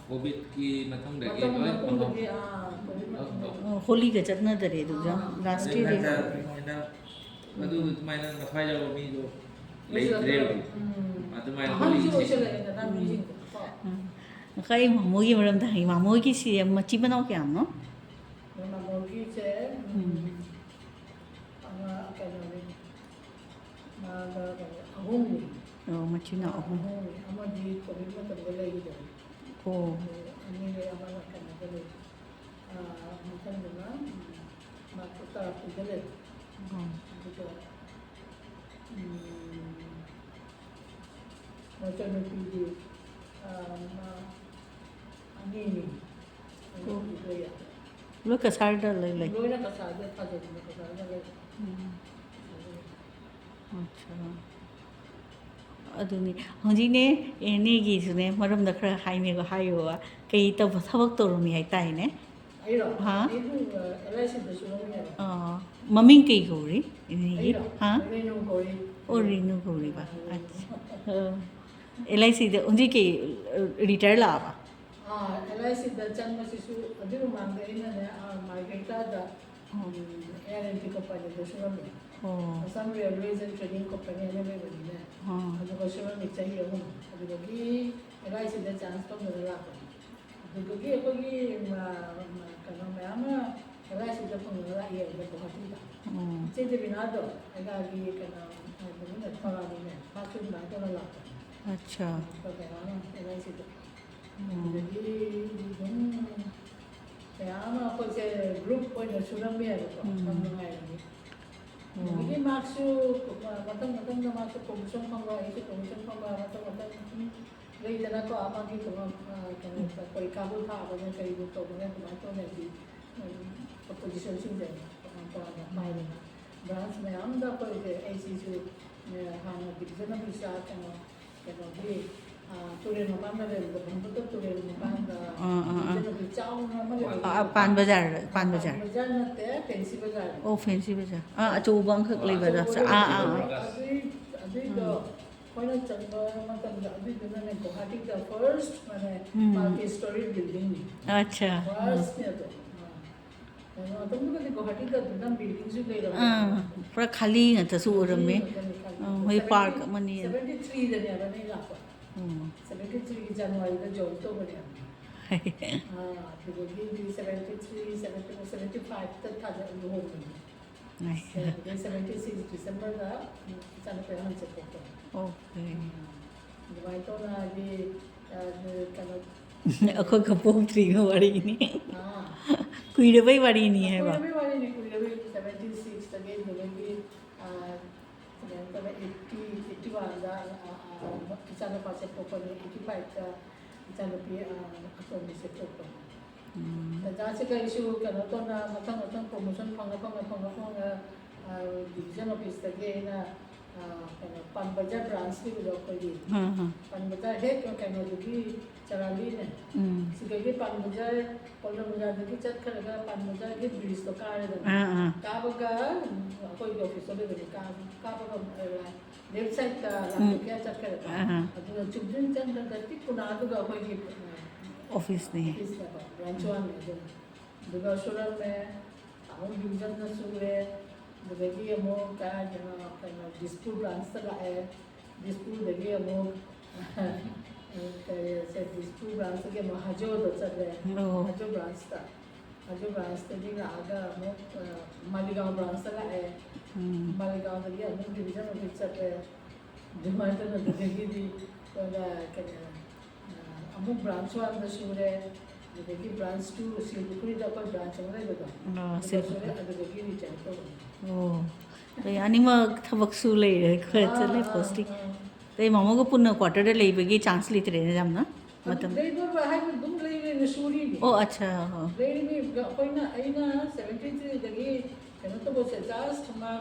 ꯀꯣꯚꯤꯗꯀꯤ ꯃꯇꯨꯡꯗꯒꯤ ꯃꯇꯝ ꯂꯣꯏ ꯃꯇꯨꯡꯗꯒꯤ, ꯑꯥ, ꯀꯣꯚꯤꯗ ꯃꯇꯨꯡꯗꯒꯤ꯫ ꯑꯣ, ꯍꯣꯂꯤꯒ ꯆꯠꯅꯗꯔꯦ ꯑꯗꯨꯒ ꯑꯥ꯫ ꯂꯥꯁ ꯑꯗꯩ ꯌꯔ ꯍꯟꯗꯛ ꯃꯣꯏꯅ ꯑꯗꯨ ꯑꯗꯨꯃꯥꯏꯅ ꯃꯊ꯭ꯋꯥꯏ ꯌꯥꯎꯕ ꯃꯤꯗꯣ ꯂꯩꯇ꯭ꯔꯦꯕ꯫ ꯎꯝ꯫ ꯑꯗꯨꯃꯥꯏꯅ ꯑꯍꯟꯁꯨ ꯍꯣꯂꯤꯁꯤ ꯑꯣꯏꯁꯜꯂꯛꯑꯦꯗꯅ ꯃꯤꯁꯤꯡꯗꯣ ꯀꯣ꯫ ꯎꯝ꯫ ꯉꯁꯥꯏ ꯃꯥꯃꯣꯒꯤ ꯃꯔꯝꯗ ꯍꯪꯉꯤ꯫ ꯃꯥꯃꯣꯒꯤꯁꯤ ꯃꯆꯤꯟ ꯃꯅꯥꯎ ꯀꯌꯥꯅꯣ? ꯃꯥꯃꯣꯒꯤꯁꯦ, ꯎꯝ, ꯎꯝ꯫ ꯑꯃ ꯀꯩꯅꯣꯅꯤ, ꯃꯥꯒ ꯀꯩꯅꯣ, ꯑꯍꯨꯝꯅꯤ꯫ ꯑꯣ, ꯃꯆꯤꯟ ꯃꯅꯥꯎ ꯑꯍꯨꯝ꯫ ꯑꯍꯨꯝꯅꯤ꯫ ꯑꯃꯗꯤ ꯀꯣꯚꯤꯗ ꯃꯇꯝꯗ ꯂꯩꯈꯤꯗꯕꯅꯤ꯫ ꯑꯣ꯫ ꯑꯗꯨ ꯑꯅꯤꯗꯤ ꯑꯃꯅ ꯀꯩꯅꯣꯗ ꯂꯩ꯫ ꯑꯥ, ꯃꯊꯪꯗꯨꯅ, ꯎꯝ, ꯃꯥ ꯇꯥꯔꯥꯄꯨꯔꯗ ꯂꯩ꯫ ꯑꯣ꯫ ꯑꯗꯨꯒ, ꯎꯝ, ꯃꯆꯟꯅꯨꯄꯤꯗꯤ, ꯑꯥ, ꯃꯥ ꯑꯅꯤꯅꯤ꯫ ꯑꯣ꯫ ꯑꯅꯤꯗꯨꯗ ꯌꯥꯝ ꯂꯣꯏ ꯀꯁꯥꯔꯗ ꯂꯩ, ꯂꯩ? ꯂꯣꯏꯅ ꯀꯁꯥꯔꯗ ꯊꯥꯖꯤꯟꯕ, ꯀꯁꯥꯔꯗ ꯂꯩ꯫ ꯎꯝ꯫ ꯑꯠꯁꯥ꯫ ꯑꯗꯨꯅꯤ꯫ ꯍꯧꯖꯤꯛꯅꯦ, ꯏꯅꯦꯒꯤꯁꯨꯅꯦ, ꯃꯔꯝꯗ ꯈꯔ ꯍꯥꯏꯅꯦꯕ, ꯍꯥꯏꯌꯣꯕ꯫ ꯀꯩ ꯇꯧꯕ, ꯊꯕꯛ ꯇꯧꯔꯝꯃꯤ ꯍꯥꯏꯇꯥꯏꯅꯦ? ꯑꯩꯔꯣ? ꯍꯥ? ꯑꯩꯕꯨ, ꯑ, ꯑꯦꯜ ꯑꯥꯏ ꯁꯤꯗ ꯁꯨꯔꯝꯃꯦꯕ꯫ ꯑꯥ, ꯃꯃꯤꯡ ꯀꯩ ꯀꯧꯔꯤ, ꯏꯅꯦꯒꯤ? ꯑꯩꯔꯣ? ꯍꯥ? ꯔꯦꯅꯨ ꯀꯧꯏ꯫ ꯑꯣ, ꯔꯦꯅꯨ ꯀꯧꯔꯤꯕ꯫ ꯑꯥ, ꯔꯦꯅꯨ꯫ ꯑꯠꯁꯥ꯫ ꯑ, ꯑꯦꯜ ꯑꯥꯏ ꯁꯤꯗ ꯍꯧꯖꯤꯛ ꯀꯩ, ꯑ, ꯔꯤꯇꯥꯌꯔ ꯂꯥꯛꯑꯕ? ꯑꯥ, ꯑꯦꯜ ꯑꯥꯏ ꯁꯤꯗ ꯆꯪꯕꯁꯤꯁꯨ ꯑꯗꯨꯒꯤ ꯃꯃꯥꯡꯗ ꯑꯩꯅꯅꯦ, ꯑꯥ, ꯃꯥꯔꯒꯦꯔꯤꯇꯥꯗ, ꯑꯣ꯫ ꯎꯝ, ꯑꯦꯌꯔ ꯑꯦꯟ ꯇꯤ ꯀꯝꯄꯅꯤꯗ ꯁꯨꯔꯝꯃꯦ꯫ ꯑꯣ꯫ Assam railways and trading company ꯍꯥꯏꯅ ꯂꯩꯕꯅꯤꯅꯦ꯫ ꯑꯣ꯫ ꯑꯗꯨꯒ ꯁꯨꯔꯝꯃꯤ ꯆꯍꯤ ꯑꯍꯨꯝ꯫ ꯑꯗꯨꯗꯒꯤ ꯑꯦꯜ ꯑꯥꯏ ꯁꯤꯗ ꯆꯥꯟꯁ ꯐꯪꯗꯅ ꯂꯥꯛꯄꯅꯤ꯫ ꯑꯗꯨꯗꯒꯤ ꯑꯩꯈꯣꯏꯒꯤ, ꯃ-, ꯃ-, ꯀꯩꯅꯣ ꯃꯌꯥꯝ ꯑꯃ ꯑꯦꯜ ꯑꯥꯏ ꯁꯤꯗ ꯐꯪꯗꯅ ꯂꯥꯛꯑꯦꯕ ꯒꯨꯋꯥꯍꯥꯇꯤꯗ꯫ ꯑꯣ꯫ ꯏꯆꯦ ꯗꯦꯕꯤꯅꯥꯗꯣ, ꯑꯩꯒꯤ ꯀꯩꯅꯣ, ꯃꯃꯤꯡ ꯊꯧꯔꯥꯅꯤꯅꯦ, ꯃꯥꯁꯨ ꯑꯗꯨꯃꯥꯏꯅ ꯇꯧꯔ ꯂꯥꯛꯄꯅꯤ꯫ ꯑꯠꯁꯥ꯫ ꯑꯩꯈꯣꯏ ꯃꯌꯥꯝ ꯑꯃ ꯑꯦꯜ ꯑꯥꯏ ꯁꯤꯗ꯫ ꯎꯝ꯫ ꯑꯗꯨꯗꯒꯤ ꯑꯗꯨꯝ ꯃꯌꯥꯝ ꯑꯃ ꯑꯩꯈꯣꯏꯁꯦ ꯒ꯭ꯔꯨꯞ ꯑꯣꯏꯅ ꯁꯨꯔꯝꯃꯦꯕꯀꯣ, ꯎꯝ꯫ ꯌꯥꯝ ꯅꯨꯡꯉꯥꯏꯔꯝꯃꯤ꯫ ꯎꯝ꯫ ꯑꯗꯒꯤ ꯃꯥꯁꯨ ꯃꯊꯪ ꯃꯊꯪꯗ ꯃꯥꯁꯨ ꯄ꯭ꯔꯣꯃꯣꯁꯟ ꯐꯪꯕ, ꯑꯩꯁꯨ ꯄ꯭ꯔꯣꯃꯣꯁꯟ ꯐꯪꯕ, ꯃꯊꯪ ꯃꯊꯪ ꯁꯨꯝ ꯂꯩꯗꯅꯀꯣ, ꯑꯃꯒꯤ ꯀꯩꯅꯣ, ꯑ, ꯀꯩꯅꯣ, ꯎꯝ꯫ ꯄꯔꯤꯈꯥꯕꯨ ꯊꯥꯕꯅꯦ, ꯀꯔꯤꯕꯨ ꯇꯧꯕꯅꯦ, ꯑꯗꯨꯃꯥꯏꯅ ꯇꯧꯅ ꯍꯥꯏꯗꯤ, ꯎꯝ, ꯑꯩꯈꯣꯏ ꯁꯤꯡꯁꯦ ꯇꯣꯉꯥꯟ ꯇꯣꯉꯥꯟꯅ ꯄꯥꯏꯗꯅ ꯕ꯭ꯔꯥꯟꯁ ꯃꯌꯥꯝꯗ ꯑꯩꯈꯣꯏꯁꯦ ꯑꯩꯁꯤꯁꯨ ꯍꯥꯟꯅ ꯗꯤꯕꯤꯖꯟ ꯑꯣꯐꯤꯁꯇ ꯀꯩꯅꯣ ꯀꯩꯅꯣꯒꯤ ꯇꯨꯔꯦꯜ ꯃꯄꯥꯟꯗ ꯂꯩꯕꯗꯣ ꯕ꯭ꯔꯍꯃꯄꯨꯇ ꯇꯨꯔꯦꯜ ꯃꯄꯥꯟꯗ ꯑꯥ, ꯑꯥ, ꯑꯥ꯫ ꯗꯤꯕꯤꯖꯟ ꯑꯣꯐꯤꯁ ꯆꯥꯎꯅ ꯑꯃ ꯑꯥ, ꯂꯩꯕꯗꯣ꯫ ꯑꯥ, ꯄꯥꯟ ꯕꯖꯥꯔ, ꯄꯥꯟ ꯕꯖꯥꯔ꯫ ꯕꯖꯥꯔ ꯅꯠꯇꯦ, ꯐꯦꯟꯁꯤ ꯕꯖꯥꯔ꯫ ꯑꯣ, ꯐꯦꯟꯁꯤ ꯕꯖꯥꯔ꯫ ꯑꯥ, ꯑꯆꯧꯕ ꯑꯃꯈꯛ ꯂꯩꯕꯗꯣ꯫ ꯑꯆꯧꯕ ꯑꯥ, ꯑꯥ, ꯑꯥ꯫ ꯑꯗꯨꯏ ꯑꯗꯨꯏꯗꯣ ꯎꯝ꯫ ꯑꯩꯈꯣꯏꯅ ꯆꯪꯕ ꯃꯇꯝꯗ ꯑꯗꯨꯏꯗꯨꯅꯅꯦ ꯒꯨꯋꯥꯍꯥꯇꯤꯗ ꯐꯥꯔꯁ ꯃꯥꯅꯦ ꯎꯝ꯫ Multi story ꯕꯤꯜꯗꯤꯡꯅꯤ꯫ ꯑꯠꯆꯥ꯫ ꯐꯥꯔꯁꯅꯦ ꯑꯗꯣ꯫ ꯑꯥ꯫ ꯀꯩꯅꯣ, ꯑꯗꯨꯝꯕꯨꯗꯤ ꯒꯨꯋꯥꯍꯥꯇꯤꯗ ꯑꯗꯨꯝ ꯕꯤꯜꯗꯤꯡꯁꯨ ꯂꯩꯔꯝꯃꯦ꯫ ꯑꯥ, ꯄꯨꯔꯥ ꯈꯥꯂꯤ ꯉꯥꯛꯇꯁꯨ ꯎꯔꯝꯃꯦ꯫ ꯈꯥꯂꯤ ꯉꯥꯛꯇꯅꯤ, ꯈꯥꯂꯤ꯫ ꯑꯥ, ꯍꯣꯏ, ꯁꯚꯦꯟꯇꯤ, ꯄꯥꯔꯛ ꯑꯃꯅꯤ꯫ ꯁꯚꯦꯟꯇꯤ ꯊ꯭ꯔꯤꯗꯅꯦꯕ ꯑꯩꯅ ꯂꯥꯛꯄ꯫ ꯎꯝ꯫ ꯁꯚꯦꯟꯇꯤ ꯊ꯭ꯔꯤꯒꯤ ꯖꯅꯋꯥꯔꯤꯗ ꯖꯣꯏꯟ ꯇꯧꯕꯅꯦꯕ꯫ ꯑꯥ, ꯑꯗꯨꯗꯒꯤꯗꯤ seventy three, seventy four, seventy ꯐꯥꯏꯚꯇ ꯊꯥꯖ-, ꯂꯨꯍꯣꯡꯕꯅꯦ꯫ ꯑꯥꯏ꯫ ꯑꯗꯨꯗꯒꯤ ꯁꯚꯦꯟꯇꯤ ꯁꯤꯛꯁ ꯗꯤꯁꯦꯝꯕꯔꯗ ꯏꯆꯥꯅꯨꯄꯤ ꯑꯍꯟꯁꯦ ꯄꯣꯛꯄꯅꯦ꯫ ꯑꯣꯀꯦ꯫ ꯎꯝ꯫ ꯑꯗꯨꯃꯥꯏꯅ ꯇꯧꯅ ꯍꯥꯏꯗꯤ, ꯑ, ꯀꯩꯅꯣ, ꯑꯩꯈꯣꯏꯒ ꯄꯣꯛꯇ꯭ꯔꯤꯕ ꯋꯥꯔꯤꯅꯤ꯫ ꯑꯥ꯫ ꯀꯨꯏꯔꯕꯩ ꯋꯥꯔꯤꯅꯤ ꯍꯥꯏꯕ꯫ ꯀꯨꯏꯔꯕꯩ ꯋꯥꯔꯤꯅꯤ, ꯀꯨꯏꯔꯕꯩ꯫ ꯁꯚꯦꯟꯇꯤ ꯁꯤꯛꯁꯇꯒꯤ ꯑꯗꯨꯗꯒꯤ, ꯑ, ꯀꯩꯅꯣ ꯇꯧꯔꯦ, ꯑꯩꯠꯇꯤ, ꯑꯩꯠꯇꯤ ꯋꯥꯟꯗ, ꯑ, ꯑ, ꯏꯆꯥꯅꯨꯄꯥꯁꯦ ꯄꯣꯛꯄꯅꯤ, ꯑꯩꯠꯇꯤ ꯐꯥꯏꯚꯇ ꯏꯆꯥꯅꯨꯄꯤ, ꯑ, ꯑꯇꯣꯝꯕꯤꯁꯦ ꯄꯣꯛꯄꯅꯤ꯫ ꯎꯝ꯫ ꯇꯟꯖꯥꯁꯤꯗ ꯑꯩꯁꯨ ꯀꯩꯅꯣ ꯇꯧꯅ ꯃꯊꯪ ꯃꯊꯪ ꯄ꯭ꯔꯣꯃꯣꯁꯟ ꯐꯪꯉ ꯐꯪꯉ ꯐꯪꯉ ꯐꯪꯉ, ꯑ, ꯗꯤꯕꯤꯖꯟ ꯑꯣꯐꯤꯁꯇꯒꯤ ꯑꯩꯅ, ꯑ, ꯀꯩꯅꯣ, ꯄꯥꯟ ꯕꯖꯥꯔ ꯕ꯭ꯔꯥꯟꯁ ꯂꯩꯕꯗꯣ ꯑꯩꯈꯣꯏꯒꯤ꯫ ꯑꯥ, ꯑꯥ꯫ ꯄꯥꯟ ꯕꯖꯥꯔ ꯍꯦꯛ ꯀꯩꯅꯣꯗꯨꯒꯤ ꯆꯔꯥꯡꯒꯤꯅꯦ꯫ ꯎꯝ꯫ ꯁꯤꯗꯒꯤ ꯄꯥꯟ ꯕꯖꯥꯔ, ꯄꯣꯂꯝ ꯕꯖꯥꯔꯗꯒꯤ ꯆꯠꯈ꯭ꯔꯒ ꯄꯥꯟ ꯕꯖꯥꯔꯒꯤ ꯕ꯭ꯔꯤꯖꯇꯣ ꯀꯥꯔꯦꯗꯅ꯫ ꯑꯥ, ꯑꯥ꯫ ꯀꯥꯕꯒ, ꯎꯝ, ꯑꯩꯈꯣꯏꯒꯤ ꯑꯣꯐꯤꯁꯇꯣ ꯂꯩꯕꯅꯤ꯫ ꯀꯥ-, ꯀꯥꯕꯒ, ꯑ, ꯂꯦꯐ ꯁꯥꯏꯗꯇ ꯎꯝ꯫ ꯂꯥꯟꯊꯣꯛꯈꯤꯌꯥ ꯆꯠꯈ꯭ꯔꯦꯀꯣ꯫ ꯑꯥ꯫ ꯑꯗꯨꯒ ꯆꯨꯝꯗ꯭ꯔꯤꯡ ꯆꯪꯈ꯭ꯔꯒ ꯇꯤꯛ ꯀꯣꯅꯥꯗꯨꯒ ꯑꯩꯈꯣꯏꯒꯤ, ꯑ, ꯑꯣꯐꯤꯁꯅꯤ꯫ ꯑꯣꯐꯤꯁꯅꯦꯕ, ꯕ꯭ꯔꯥꯟꯁ ꯎꯝ꯫ ꯋꯥꯟꯅꯦ ꯑꯗꯨꯅ꯫ ꯑꯗꯨꯒ ꯁꯨꯔꯝꯃꯦ, ꯑꯃꯨꯛ ꯗꯤꯕꯤꯖꯟꯗ ꯁꯨꯔꯦ, ꯑꯗꯨꯗꯒꯤ ꯑꯃꯨꯛ ꯀꯥꯏꯗꯅꯣ, ꯀꯩꯅꯣ, ꯗꯤꯁꯄꯨꯔ ꯕ꯭ꯔꯥꯟꯁꯇ ꯂꯥꯛꯑꯦ, ꯗꯤꯁꯄꯨꯔꯗꯒꯤ ꯑꯃꯨꯛ, ꯀꯔꯤ, ꯁꯦ, ꯗꯤꯁꯄꯨꯔ ꯕ꯭ꯔꯥꯟꯁꯇꯒꯤ ꯑꯃꯨꯛ ꯍꯥꯖꯣꯗ ꯆꯠꯂꯦ, ꯑꯣ꯫ ꯍꯥꯖꯣ ꯕ꯭ꯔꯥꯟꯁꯇ, ꯍꯥꯖꯣ ꯕ꯭ꯔꯥꯟꯁꯇꯒꯤ ꯂꯥꯛꯑꯒ ꯑꯃꯨꯛ, ꯑ, ꯃꯥꯂꯤꯒꯥꯎ ꯕ꯭ꯔꯥꯟꯁꯇ ꯂꯥꯛꯑꯦ, ꯎꯝ꯫ ꯃꯥꯂꯤꯒꯥꯎꯗꯒꯤ ꯑꯃꯨꯛ ꯗꯤꯕꯤꯖꯟ ꯑꯣꯐꯤꯁ ꯆꯠꯂꯦ, ꯑꯗꯨꯃꯥꯏꯅ ꯇꯧꯗꯅ ꯑꯗꯨꯗꯒꯤꯗꯤ ꯑꯩꯈꯣꯏꯅ, ꯀꯩꯅꯣ, ꯑꯃꯨꯛ ꯕ꯭ꯔꯥꯟꯁ ꯋꯥꯟꯗ ꯁꯨꯔꯦ, ꯑꯗꯨꯗꯒꯤ ꯕ꯭ꯔꯥꯟꯁ ꯇꯨ, ꯁꯤꯜꯄꯨꯈꯨꯔꯤꯗ ꯑꯩꯈꯣꯏ ꯕ꯭ꯔꯥꯟꯁ ꯑꯃ ꯂꯩꯕꯗꯣ, ꯑꯣ, ꯑꯗꯨꯗ ꯁꯤꯜꯄꯨꯈꯨꯔꯤ꯫ ꯁꯨꯔꯦ, ꯑꯗꯨꯗꯒꯤ ꯔꯤꯇꯥꯌꯔ ꯇꯧꯕꯅꯦ꯫ ꯑꯣ, ꯑꯗꯩ ꯑꯅꯤꯃꯛ ꯊꯕꯛꯁꯨ ꯂꯩꯔꯦ, ꯈꯔ ꯑꯥ, ꯆꯠꯂꯦ ꯑꯥ, ꯄꯣꯁꯇꯤꯡ꯫ ꯑꯥ꯫ ꯑꯗꯩ ꯃꯥꯃꯣꯒ ꯄꯨꯟꯅ ꯀ꯭ꯋꯥꯇꯔꯗ ꯂꯩꯕꯒꯤ ꯆꯥꯟꯁ ꯂꯩꯇ꯭ꯔꯦꯅꯦ ꯌꯥꯝꯅ ꯑꯗꯨ ꯃꯇꯝ꯫ ꯂꯩꯕ ꯍꯥꯏꯕ ꯑꯗꯨꯝ ꯂꯩꯔꯦ, ꯁꯨꯔꯤꯅꯤ꯫ ꯑꯣ, ꯑꯠꯆꯥ, ꯑꯣ꯫ ꯂꯩꯔꯤꯅꯤ꯫ ꯑꯩꯈꯣꯏꯅ ꯑꯩꯅ ꯁꯚꯦꯟꯇꯤ ꯊ꯭ꯔꯤꯗꯒꯤ ꯀꯩꯅꯣ ꯇꯧꯕꯁꯦ, ꯖꯁ ꯃꯥ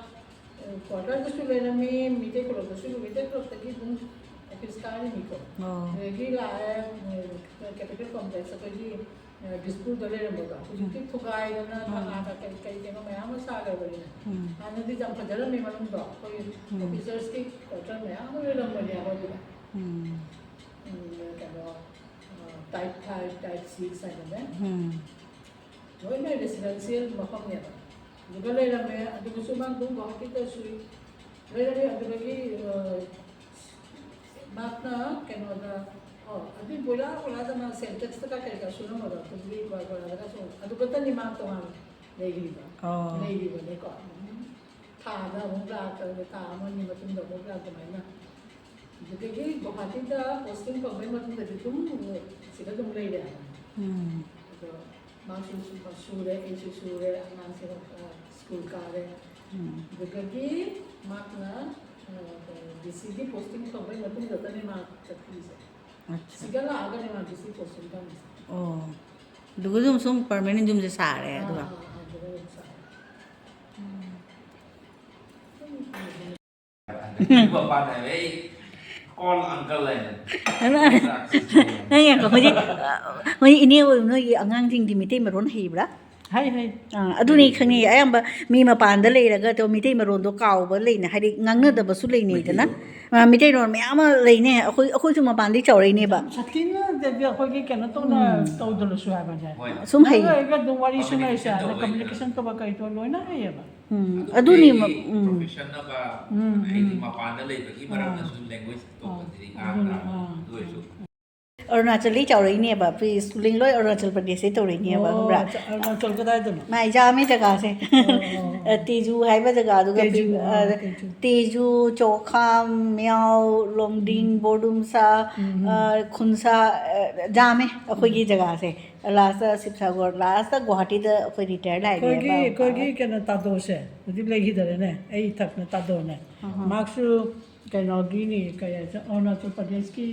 ꯀ꯭ꯋꯥꯇꯔꯗꯁꯨ ꯂꯩꯔꯝꯃꯤ, ꯃꯤꯇꯩ ꯈꯨꯂꯣꯛꯇꯁꯨ, ꯃꯤꯇꯩ ꯈꯨꯂꯣꯛꯇꯒꯤ ꯑꯗꯨꯝ ꯑꯣꯐꯤꯁ ꯀꯥꯔꯤꯅꯤꯀꯣ꯫ ꯑꯣ꯫ ꯑꯗꯒꯤ ꯂꯥꯛꯑꯦ, ꯀꯦꯄꯤꯇꯦꯜ ꯀꯣꯝꯄ꯭ꯂꯦꯛꯁ ꯑꯩꯈꯣꯏꯒꯤ ꯗꯤꯁꯄꯨꯔꯗ ꯂꯩꯔꯝꯕꯗꯣ, ꯍꯧꯖꯤꯛꯇꯤ ꯊꯨꯒꯥꯏꯗꯅ ꯊꯪꯒꯥꯗ ꯀꯩ ꯀꯩ ꯀꯩꯅꯣ ꯃꯌꯥꯝ ꯑꯃ ꯁꯥꯈ꯭ꯔꯕꯅꯤꯅ꯫ ꯎꯝ꯫ ꯍꯥꯟꯅꯗꯤ ꯌꯥꯝ ꯐꯖꯔꯝꯃꯤ ꯃꯅꯨꯡꯗꯣ, ꯑꯩꯈꯣꯏ ꯎꯝ꯫ ꯑꯣꯐꯤꯁꯔꯁꯀꯤ ꯀ꯭ꯋꯥꯇꯔ ꯃꯌꯥꯝ ꯑꯃ ꯂꯩꯔꯝꯕꯅꯦꯕ ꯑꯗꯨꯗ꯫ ꯎꯝ꯫ ꯎꯝ, ꯀꯩꯅꯣ, ꯇꯥꯏꯞ ꯐꯥꯏꯚ, ꯇꯥꯏꯞ ꯁꯤꯛꯁ ꯍꯥꯏꯅꯅꯦ꯫ ꯎꯝ꯫ ꯂꯣꯏꯅ ꯔꯦꯁꯤꯗꯦꯟꯁꯤꯌꯦꯜ ꯃꯐꯝꯅꯦꯕ꯫ ꯑꯗꯨꯒ ꯂꯩꯔꯝꯃꯦ꯫ ꯑꯗꯨꯒꯁꯨ ꯃꯥ ꯑꯗꯨꯝ ꯒꯨꯋꯥꯍꯥꯇꯤꯗꯁꯨ ꯂꯩꯔꯝꯃꯦ꯫ ꯑꯗꯨꯗꯒꯤ, ꯑ, ꯃꯍꯥꯛꯅ ꯀꯩꯅꯣꯗ, ꯑꯣ, ꯑꯗꯨꯏ ꯕꯣꯏꯂꯥ ꯕꯣꯏꯂꯥꯗ ꯃꯥ ꯁꯦꯟꯇꯦꯛꯁꯇꯒ ꯀꯩꯀꯥ ꯁꯨꯔꯝꯕꯗꯣ, ꯑꯗꯨꯒꯤ ꯕꯣꯏ-, ꯕꯣꯏꯂꯥꯗꯒꯁꯨ ꯑꯗꯨ ꯈꯛꯇꯅꯤ ꯃꯥ ꯇꯣꯉꯥꯟꯅ ꯂꯩꯔꯤꯕ꯫ ꯑꯣ꯫ ꯂꯩꯔꯤꯕꯅꯤꯀꯣ꯫ ꯑꯗꯨꯝ ꯊꯥꯗ ꯑꯃꯨꯛ ꯂꯥꯛꯇ꯭ꯔꯒ ꯊꯥ ꯑꯃ ꯑꯅꯤ ꯃꯇꯨꯡꯗ ꯑꯃꯨꯛ ꯂꯥꯛ ꯑꯗꯨꯃꯥꯏꯅ꯫ ꯑꯗꯨꯗꯒꯤ ꯒꯨꯋꯥꯍꯥꯇꯤꯗ ꯄꯣꯁꯇꯤꯡ ꯐꯪꯕꯒꯤ ꯃꯇꯨꯡꯗꯗꯤ ꯑꯗꯨꯝ ꯁꯤꯗ ꯑꯗꯨꯝ ꯂꯩꯔꯦ꯫ ꯎꯝ꯫ ꯑꯗꯣ ꯃꯥꯁꯨ ꯁꯨ-, ꯁꯨꯔꯦ, ꯑꯩꯁꯨ ꯁꯨꯔꯦ, ꯑꯉꯥꯡꯁꯤꯡ, ꯑ, ꯁ꯭ꯀꯨꯜ ꯀꯥꯔꯦ꯫ ꯎꯝ꯫ ꯑꯗꯨꯗꯒꯤ ꯃꯍꯥꯛꯅ, ꯑ, ꯗꯤ ꯁꯤꯒꯤ ꯄꯣꯁꯇꯤꯡ ꯐꯪꯕꯒꯤ ꯃꯇꯨꯡꯗꯇꯅꯦ ꯃꯥ ꯆꯠꯈꯤꯕꯁꯦ꯫ ꯑꯠꯆꯥ꯫ ꯁꯤꯗ ꯂꯥꯛꯑꯒꯅꯦ ꯃꯥ ꯗꯤ ꯁꯤ ꯄꯣꯁꯇꯤꯡ ꯐꯪꯉꯤꯁꯦ꯫ ꯑꯣ꯫ ꯑꯗꯨꯒ ꯑꯗꯨꯝ ꯁꯨꯝ ꯄꯔꯃꯅꯦꯟ ꯌꯨꯝꯁꯦ ꯁꯥꯔꯦ ꯑꯥ, ꯑꯗꯨꯒ꯫ ꯑꯥ, ꯑꯥ, ꯑꯗꯨꯒ ꯑꯗꯨꯝ ꯁꯥꯔꯦ꯫ ꯃꯄꯥꯟ ꯍꯥꯏꯕ ꯑꯩ ꯀꯣꯜ ꯑꯪꯀꯜ ꯍꯥꯏꯅ꯫ ꯅꯪ ꯉꯥꯏꯈꯣ, ꯍꯧꯖꯤꯛ, ꯍꯧꯖꯤꯛ ꯏꯅꯦ ꯍꯣꯏ ꯅꯣꯏꯒꯤ ꯑꯉꯥꯡꯁꯤꯡꯗꯤ ꯃꯩꯇꯩ ꯃꯔꯣꯟ ꯍꯩꯕ꯭ꯔꯥ? ꯍꯩ, ꯍꯩ꯫ ꯑꯥ, ꯑꯗꯨꯅꯤ ꯈꯪꯉꯤ꯫ ꯑꯌꯥꯝꯕ ꯃꯤ ꯃꯄꯥꯟꯗ ꯂꯩꯔꯒ ꯑꯗꯣ ꯃꯩꯇꯩ ꯃꯔꯣꯟꯗꯣ ꯀꯥꯎꯕ ꯂꯩꯅ, ꯍꯥꯏꯗꯤ ꯉꯥꯡꯅꯗꯕꯁꯨ ꯂꯩꯅꯩꯗꯅ꯫ ꯑꯥ, ꯃꯩꯇꯩꯂꯣꯟ ꯃꯌꯥꯝ ꯑꯃ ꯂꯩꯅꯦ꯫ ꯑꯩꯈꯣꯏ, ꯑꯩꯈꯣꯏꯁꯨ ꯃꯄꯥꯟꯗꯒꯤ ꯆꯥꯎꯔꯛꯏꯅꯦꯕ꯫ ꯁꯥꯊꯤꯅꯗꯤ ꯑꯩꯈꯣꯏꯒꯤ ꯀꯩꯅꯣ ꯇꯧꯅ ꯇꯧꯗ꯭ꯔꯁꯨ ꯍꯥꯏꯕꯁꯦ꯫ ꯁꯨꯝ ꯍꯩ꯫ ꯂꯩꯔꯒ ꯑꯗꯨꯝ ꯋꯥꯔꯤ Communication ꯁꯨꯅꯔꯤꯁꯦ, ꯑꯗ ꯇꯧꯕ ꯀꯝꯃꯨꯅꯤꯀꯦꯁꯟ ꯇꯧꯕ ꯀꯩꯗꯣ ꯂꯣꯏꯅ ꯍꯩꯌꯦꯕ꯫ ꯎꯝ, ꯑꯗꯨꯅꯤ ꯃ-, ꯎꯝ꯫ ꯄ꯭ꯔꯣꯐꯦꯁꯟ ꯑꯃ ꯎꯝ, ꯍꯥꯏꯗꯤ ꯎꯝ꯫ ꯃꯄꯥꯟꯗ ꯂꯩꯕꯒꯤ ꯃꯔꯝꯗꯁꯨ ꯂꯦꯡꯒ꯭ꯋꯦꯖ ꯇꯣꯛꯄꯗꯗꯤ ꯉꯥꯡ ꯑꯗꯨꯅ, ꯇꯥꯕꯅꯤ꯫ ꯑꯥ, ꯑꯗꯨ ꯑꯣꯏꯔꯁꯨ ꯑꯔꯨꯅꯥꯆꯜꯗꯒꯤ ꯆꯥꯎꯔꯛꯏꯅꯦꯕ, ꯄ꯭ꯔꯤ ꯁ꯭ꯀꯨꯂꯤꯡ ꯂꯣꯏ ꯑꯔꯨꯅꯥꯆꯜ ꯄ꯭ꯔꯗꯦꯁꯇꯩ ꯇꯧꯔꯛꯏꯅꯦꯕ, ꯑꯣ, ꯈꯪꯕ꯭ꯔꯥ? ꯑꯔꯨꯅꯥꯆꯜ ꯀꯗꯥꯏꯗꯅꯣ? ꯃꯥꯏ ꯖꯥꯝꯃꯦ ꯖꯒꯥꯁꯦ꯫ ꯑꯣ, ꯑꯣ꯫ ꯑ, ꯇꯦꯖꯨ ꯍꯥꯏꯕ ꯖꯒꯥꯗꯨꯒ ꯇꯦꯖꯨ, ꯄ꯭ꯔꯤ-, ꯑꯥ, ꯑ, ꯇꯦꯖꯨ꯫ ꯇꯦꯖꯨ, ꯆꯣꯈꯥꯝ, ꯃꯤꯌꯥꯎ, ꯂꯣꯡꯗꯤꯡ, ꯕꯣꯔꯗꯨꯝꯁꯥ, ꯎꯝ, ꯎꯝ꯫ ꯑ, ꯈꯨꯟꯁꯥ, ꯑ, ꯖꯥꯝꯃꯦ ꯑꯩꯈꯣꯏꯒꯤ ꯖꯒꯥꯁꯦ꯫ ꯂꯥꯁꯇ ꯁꯤꯕꯁꯥꯒꯔ, ꯂꯥꯁꯇ ꯒꯨꯋꯥꯍꯥꯇꯤꯗ ꯑꯩꯈꯣꯏ ꯔꯤꯇꯥꯌꯔ ꯂꯥꯛꯏꯅꯦꯕ꯫ ꯑꯩꯈꯣꯏꯒꯤ, ꯑꯩꯈꯣꯏꯒꯤ ꯀꯩꯅꯣ ꯇꯥꯗꯣꯁꯦ ꯍꯧꯖꯤꯛ ꯂꯩꯈꯤꯗꯔꯦꯅꯦ, ꯑꯩ ꯏꯊꯛꯅ ꯇꯥꯗꯣꯅꯦ꯫ ꯃꯍꯥꯛꯁꯨ ꯀꯩꯅꯣꯒꯤꯅꯤ, ꯀꯩ ꯍꯥꯏꯁꯦ, ꯑꯔꯨꯅꯥꯆꯜ ꯄ꯭ꯔꯗꯦꯁꯀꯤ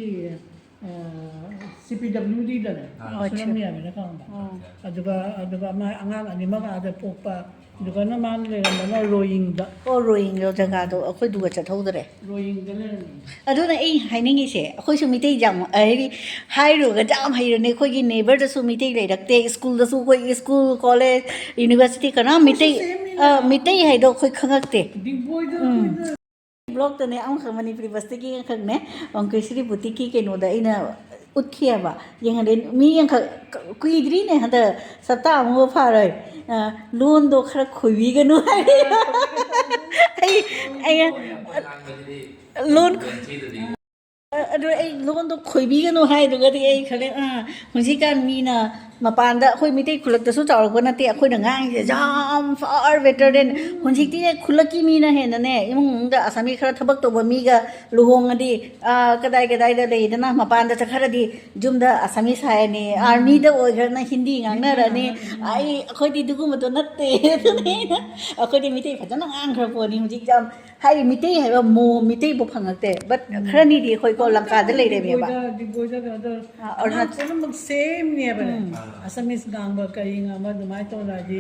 ꯁꯤ ꯄꯤ ꯗꯕ꯭ꯂꯤꯎ ꯗꯤꯗꯅꯦ꯫ ꯑꯣ, ꯁꯨꯔꯝ ꯃꯤꯌꯥꯝꯅ ꯈꯪꯕ꯫ ꯑꯣ꯫ ꯑꯗꯨꯒ ꯑꯗꯨꯒ ꯑꯃ ꯑꯉꯥꯡ ꯑꯅꯤꯃꯛ ꯑꯥꯗ ꯄꯣꯛꯄ꯫ ꯑꯗꯨꯒꯅ ꯃꯥꯅ ꯂꯩꯔꯝꯕꯅ ꯔꯣꯌꯤꯡꯗ꯫ ꯑꯣ, ꯔꯣꯌꯤꯡꯗꯣ ꯖꯒꯥꯗꯣ ꯑꯩꯈꯣꯏꯗꯨꯒ ꯆꯠꯍꯧꯗ꯭ꯔꯦ꯫ ꯔꯣꯌꯤꯡꯗ ꯂꯩꯔꯝꯃꯤ꯫ ꯑꯗꯨꯅ ꯑꯩ ꯍꯥꯏꯅꯤꯡꯉꯤꯁꯦ, ꯑꯩꯈꯣꯏꯁꯨ ꯃꯤꯇꯩ ꯌꯥꯝ, ꯍꯥꯏꯗꯤ, ꯍꯥꯏꯔꯨꯔꯒ ꯌꯥꯝ ꯍꯩꯔꯅꯤ꯫ ꯑꯩꯈꯣꯏꯒꯤ ꯅꯦꯕꯔꯗꯁꯨ ꯃꯤꯇꯩ ꯂꯩꯔꯛꯇꯦ, ꯁ꯭ꯀꯨꯜꯗꯁꯨ ꯑꯩꯈꯣꯏ ꯁ꯭ꯀꯨꯜ, ꯀꯣꯂꯦꯖ, ꯌꯨꯅꯤꯚꯔꯁꯤꯇꯤ ꯀꯅꯥꯝ ꯃꯤꯇꯩ, same ꯅꯤꯅ꯫ ꯑ, ꯃꯤꯇꯩ ꯍꯥꯏꯗꯣ ꯑꯩꯈꯣꯏ ꯈꯪꯉꯛꯇꯦ꯫ ꯗꯤꯒꯕꯣꯏꯗ ꯎꯝ꯫ ꯑꯩꯈꯣꯏꯗ ꯕ꯭ꯂꯣꯛꯇꯅꯦ ꯑꯃꯈꯛ ꯃꯅꯤꯄꯨꯔꯤ ꯕꯁꯇꯒꯤ ꯑꯃꯈꯛꯅꯦ, ꯑꯪꯀꯦꯁ꯭ꯔꯤ ꯕꯨꯇꯤꯛꯀꯤ ꯀꯩꯅꯣꯗ ꯑꯩꯅ ꯎꯠꯈꯤꯑꯕ꯫ ꯌꯦꯡꯍꯜꯂꯦ, ꯃꯤ ꯑꯃꯈꯛ ꯀꯨꯏꯗ꯭ꯔꯤꯅꯦ, ꯍꯟꯗꯛ ꯁꯞꯇꯥ ꯑꯃꯐꯥꯎ ꯐꯥꯔꯣꯏ꯫ ꯑ, "ꯂꯣꯟꯗꯣ ꯈꯔ ꯈꯣꯏꯕꯤꯒꯅꯨ" ꯍꯥꯏ꯫ ꯑꯩ, ꯑꯩ, ꯂꯣꯟ, ꯑꯗꯨ ꯑꯩ ꯂꯣꯟꯗꯣ ꯈꯣꯏꯕꯤꯒꯅꯨ ꯍꯥꯏꯗꯨꯒꯗꯤ ꯑꯩ ꯈꯜꯂꯦ, ꯑꯥ, ꯍꯧꯖꯤꯛꯀꯥꯟ ꯃꯤꯅ ꯃꯄꯥꯟꯗ, ꯑꯩꯈꯣꯏ ꯃꯤꯇꯩ ꯈꯨꯜꯂꯛꯇꯁꯨ ꯆꯥꯎꯔꯛꯄ ꯅꯠꯇꯦ, ꯑꯩꯈꯣꯏꯅ ꯉꯥꯡꯉꯤꯁꯦ ꯌꯥꯝ far better than, ꯍꯧꯖꯤꯛꯇꯤꯅꯦ, ꯈꯨꯜꯂꯛꯀꯤ ꯃꯤꯅ ꯍꯦꯟꯅꯅꯦ, ꯏꯃꯨꯡ ꯃꯅꯨꯡꯗ ꯑꯁꯥꯃꯤ ꯈꯔ ꯊꯕꯛ ꯇꯧꯕ ꯃꯤꯒ ꯂꯨꯍꯣꯡꯉꯗꯤ, ꯑꯥ, ꯀꯗꯥꯏ ꯀꯗꯥꯏꯗ ꯂꯩꯗꯅ, ꯃꯄꯥꯟꯗ ꯆꯠꯈ꯭ꯔꯗꯤ ꯌꯨꯝꯗ ꯑꯁꯥꯃꯤꯁ ꯍꯥꯏꯔꯅꯤ, ꯑꯥꯔꯃꯤꯗ ꯑꯣꯏꯈ꯭ꯔꯅ ꯍꯤꯟꯗꯤ ꯉꯥꯡꯅꯔꯅꯤ꯫ ꯑꯩ, ꯑꯩꯈꯣꯏꯗꯤ ꯑꯗꯨꯒꯨꯝꯕꯗꯣ ꯅꯠꯇꯦ꯫ ꯑꯗꯨꯅ ꯑꯩꯅ, ꯑꯩꯈꯣꯏꯗꯤ ꯃꯤꯇꯩ ꯐꯖꯅ ꯉꯥꯡꯈ꯭ꯔ ꯄꯣꯠꯅꯤ꯫ ꯍꯧꯖꯤꯛ ꯌꯥꯝ, ꯍꯥꯏꯗꯤ, ꯃꯤꯇꯩ ꯍꯥꯏꯕ ꯃꯣ ꯃꯤꯇꯩꯕꯨ ꯐꯪꯉꯛꯇꯦ, but ꯈꯔꯅꯤꯗꯤ ꯑꯩꯈꯣꯏ ꯀꯣ ꯂꯪꯀꯥꯗ ꯂꯩꯔꯦꯕꯦꯕ꯫ ꯗꯤꯒꯕꯣꯏꯗ, ꯗꯤꯒꯕꯣꯏꯗ ꯀꯩꯅꯣ ꯇꯧꯔ-, ꯑꯥ, ꯑꯉꯥꯡ ꯑꯔꯨꯅꯥꯆꯜ-, ꯄꯨꯝꯅꯃꯛ same ꯅꯦꯕꯅꯦ꯫ ꯎꯝ꯫ ꯑꯁꯥꯃꯤꯁ ꯉꯥꯡꯕ ꯀꯔꯤ ꯉꯥꯡꯕ ꯑꯗꯨꯃꯥꯏꯅ ꯇꯧꯔꯛꯑꯗꯤ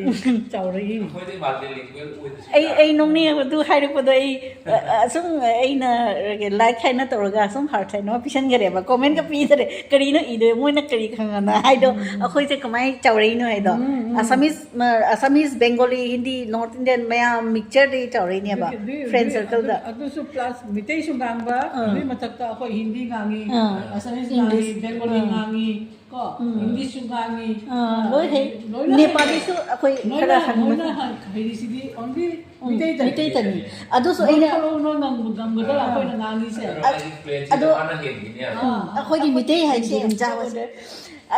ꯆꯥꯎꯔꯛꯏꯅꯤ꯫ ꯑꯩꯈꯣꯏꯗꯤ multilingual ꯑꯣꯏꯗ꯭ꯔꯁꯨ ꯑꯩ, ꯌꯥꯔꯦ꯫ ꯑꯩ ꯅꯣꯛꯅꯤꯡꯉꯦꯕ ꯑꯗꯨ ꯍꯥꯏꯔꯛꯄꯗꯣ꯫ ꯑꯩ, ꯑ, ꯑ, ꯁꯨꯝ ꯑꯩꯅ like ꯍꯥꯏꯅ ꯇꯧꯔꯒ ꯁꯨꯝ heart ꯍꯥꯏꯅ ꯑꯃ ꯄꯤꯁꯟꯈ꯭ꯔꯦꯕ, comment ꯀ ꯄꯤꯗ꯭ꯔꯦ꯫ ꯀꯔꯤꯅꯣ ꯏꯗꯣꯏ, ꯃꯣꯏꯅ ꯀꯔꯤ ꯈꯪꯉꯅ ꯍꯥꯏꯗꯣ, ꯑꯩꯈꯣꯏꯁꯦ ꯀꯃꯥꯏꯅ ꯆꯥꯎꯔꯛꯏꯅꯣ ꯍꯥꯏꯗꯣ꯫ ꯎꯝ, ꯎꯝ꯫ ꯑꯁꯥꯃꯤꯁ, ꯃ-, ꯑꯁꯥꯃꯤꯁ, ꯕꯦꯡꯒꯣꯂꯤ, ꯍꯤꯟꯗꯤ, North Indian ꯃꯌꯥꯝ mixture ꯗꯒꯤ ꯆꯥꯎꯔꯛꯏꯅꯦꯕ, Do you, do you, friend do you, circle ꯗ꯫ ꯑꯗꯨ-, ꯑꯗꯨꯁꯨ plus ꯃꯤꯇꯩꯁꯨ ꯉꯥꯡꯕ, ꯑꯥ꯫ ꯑꯗꯨꯒꯤ ꯃꯊꯛꯇ ꯑꯩꯈꯣꯏ ꯍꯤꯟꯗꯤ ꯉꯥꯡꯉꯤ, ꯑꯥ꯫ ꯑꯁꯥꯃꯤꯁ English. ꯉꯥꯡꯉꯤ, ꯕꯦꯡꯒꯣꯂꯤ ꯑꯥ꯫ ꯉꯥꯡꯉꯤ, ꯀꯣ, ꯎꯝ꯫ ꯏꯪꯂꯤꯁꯁꯨ ꯉꯥꯡꯉꯤ, ꯑꯥ, ꯂꯣꯏ ꯍꯩ꯫ ꯂꯣꯏꯅ ꯍꯩ꯫ ꯅꯦꯄꯥꯂꯤꯁꯨ ꯑꯩꯈꯣꯏ ꯂꯣꯏꯅ, ꯈꯔ ꯍꯪꯕ꯫ ꯂꯣꯏꯅ ꯍꯩ-, ꯍꯩꯔꯤꯁꯤꯗꯤ only ꯎꯝ, ꯃꯤꯇꯩꯗꯅꯤ꯫ ꯃꯤꯇꯩꯗꯅꯤ꯫ ꯑꯗꯨꯁꯨ ꯅꯣꯏ ꯑꯩꯅ ꯊꯣꯛꯂꯛꯎ, ꯅꯣꯏ ꯉꯝꯕ-, ꯉꯝꯒꯗ꯭ꯔꯥ ꯑꯩꯈꯣꯏꯅ ꯉꯥꯡꯉꯤꯁꯦ? ꯑꯗꯨꯅ ꯑꯩꯒꯤ explain ꯁꯤꯗ ꯑꯗꯣ ꯃꯥꯅ ꯍꯦꯟꯈꯤꯅꯦꯕ꯫ ꯑꯥ꯫ ꯑꯩꯈꯣꯏꯗꯤ ꯃꯤꯇꯩ ꯍꯥꯏꯁꯦ ꯌꯦꯔꯨꯝ ꯆꯥꯕꯁꯦ꯫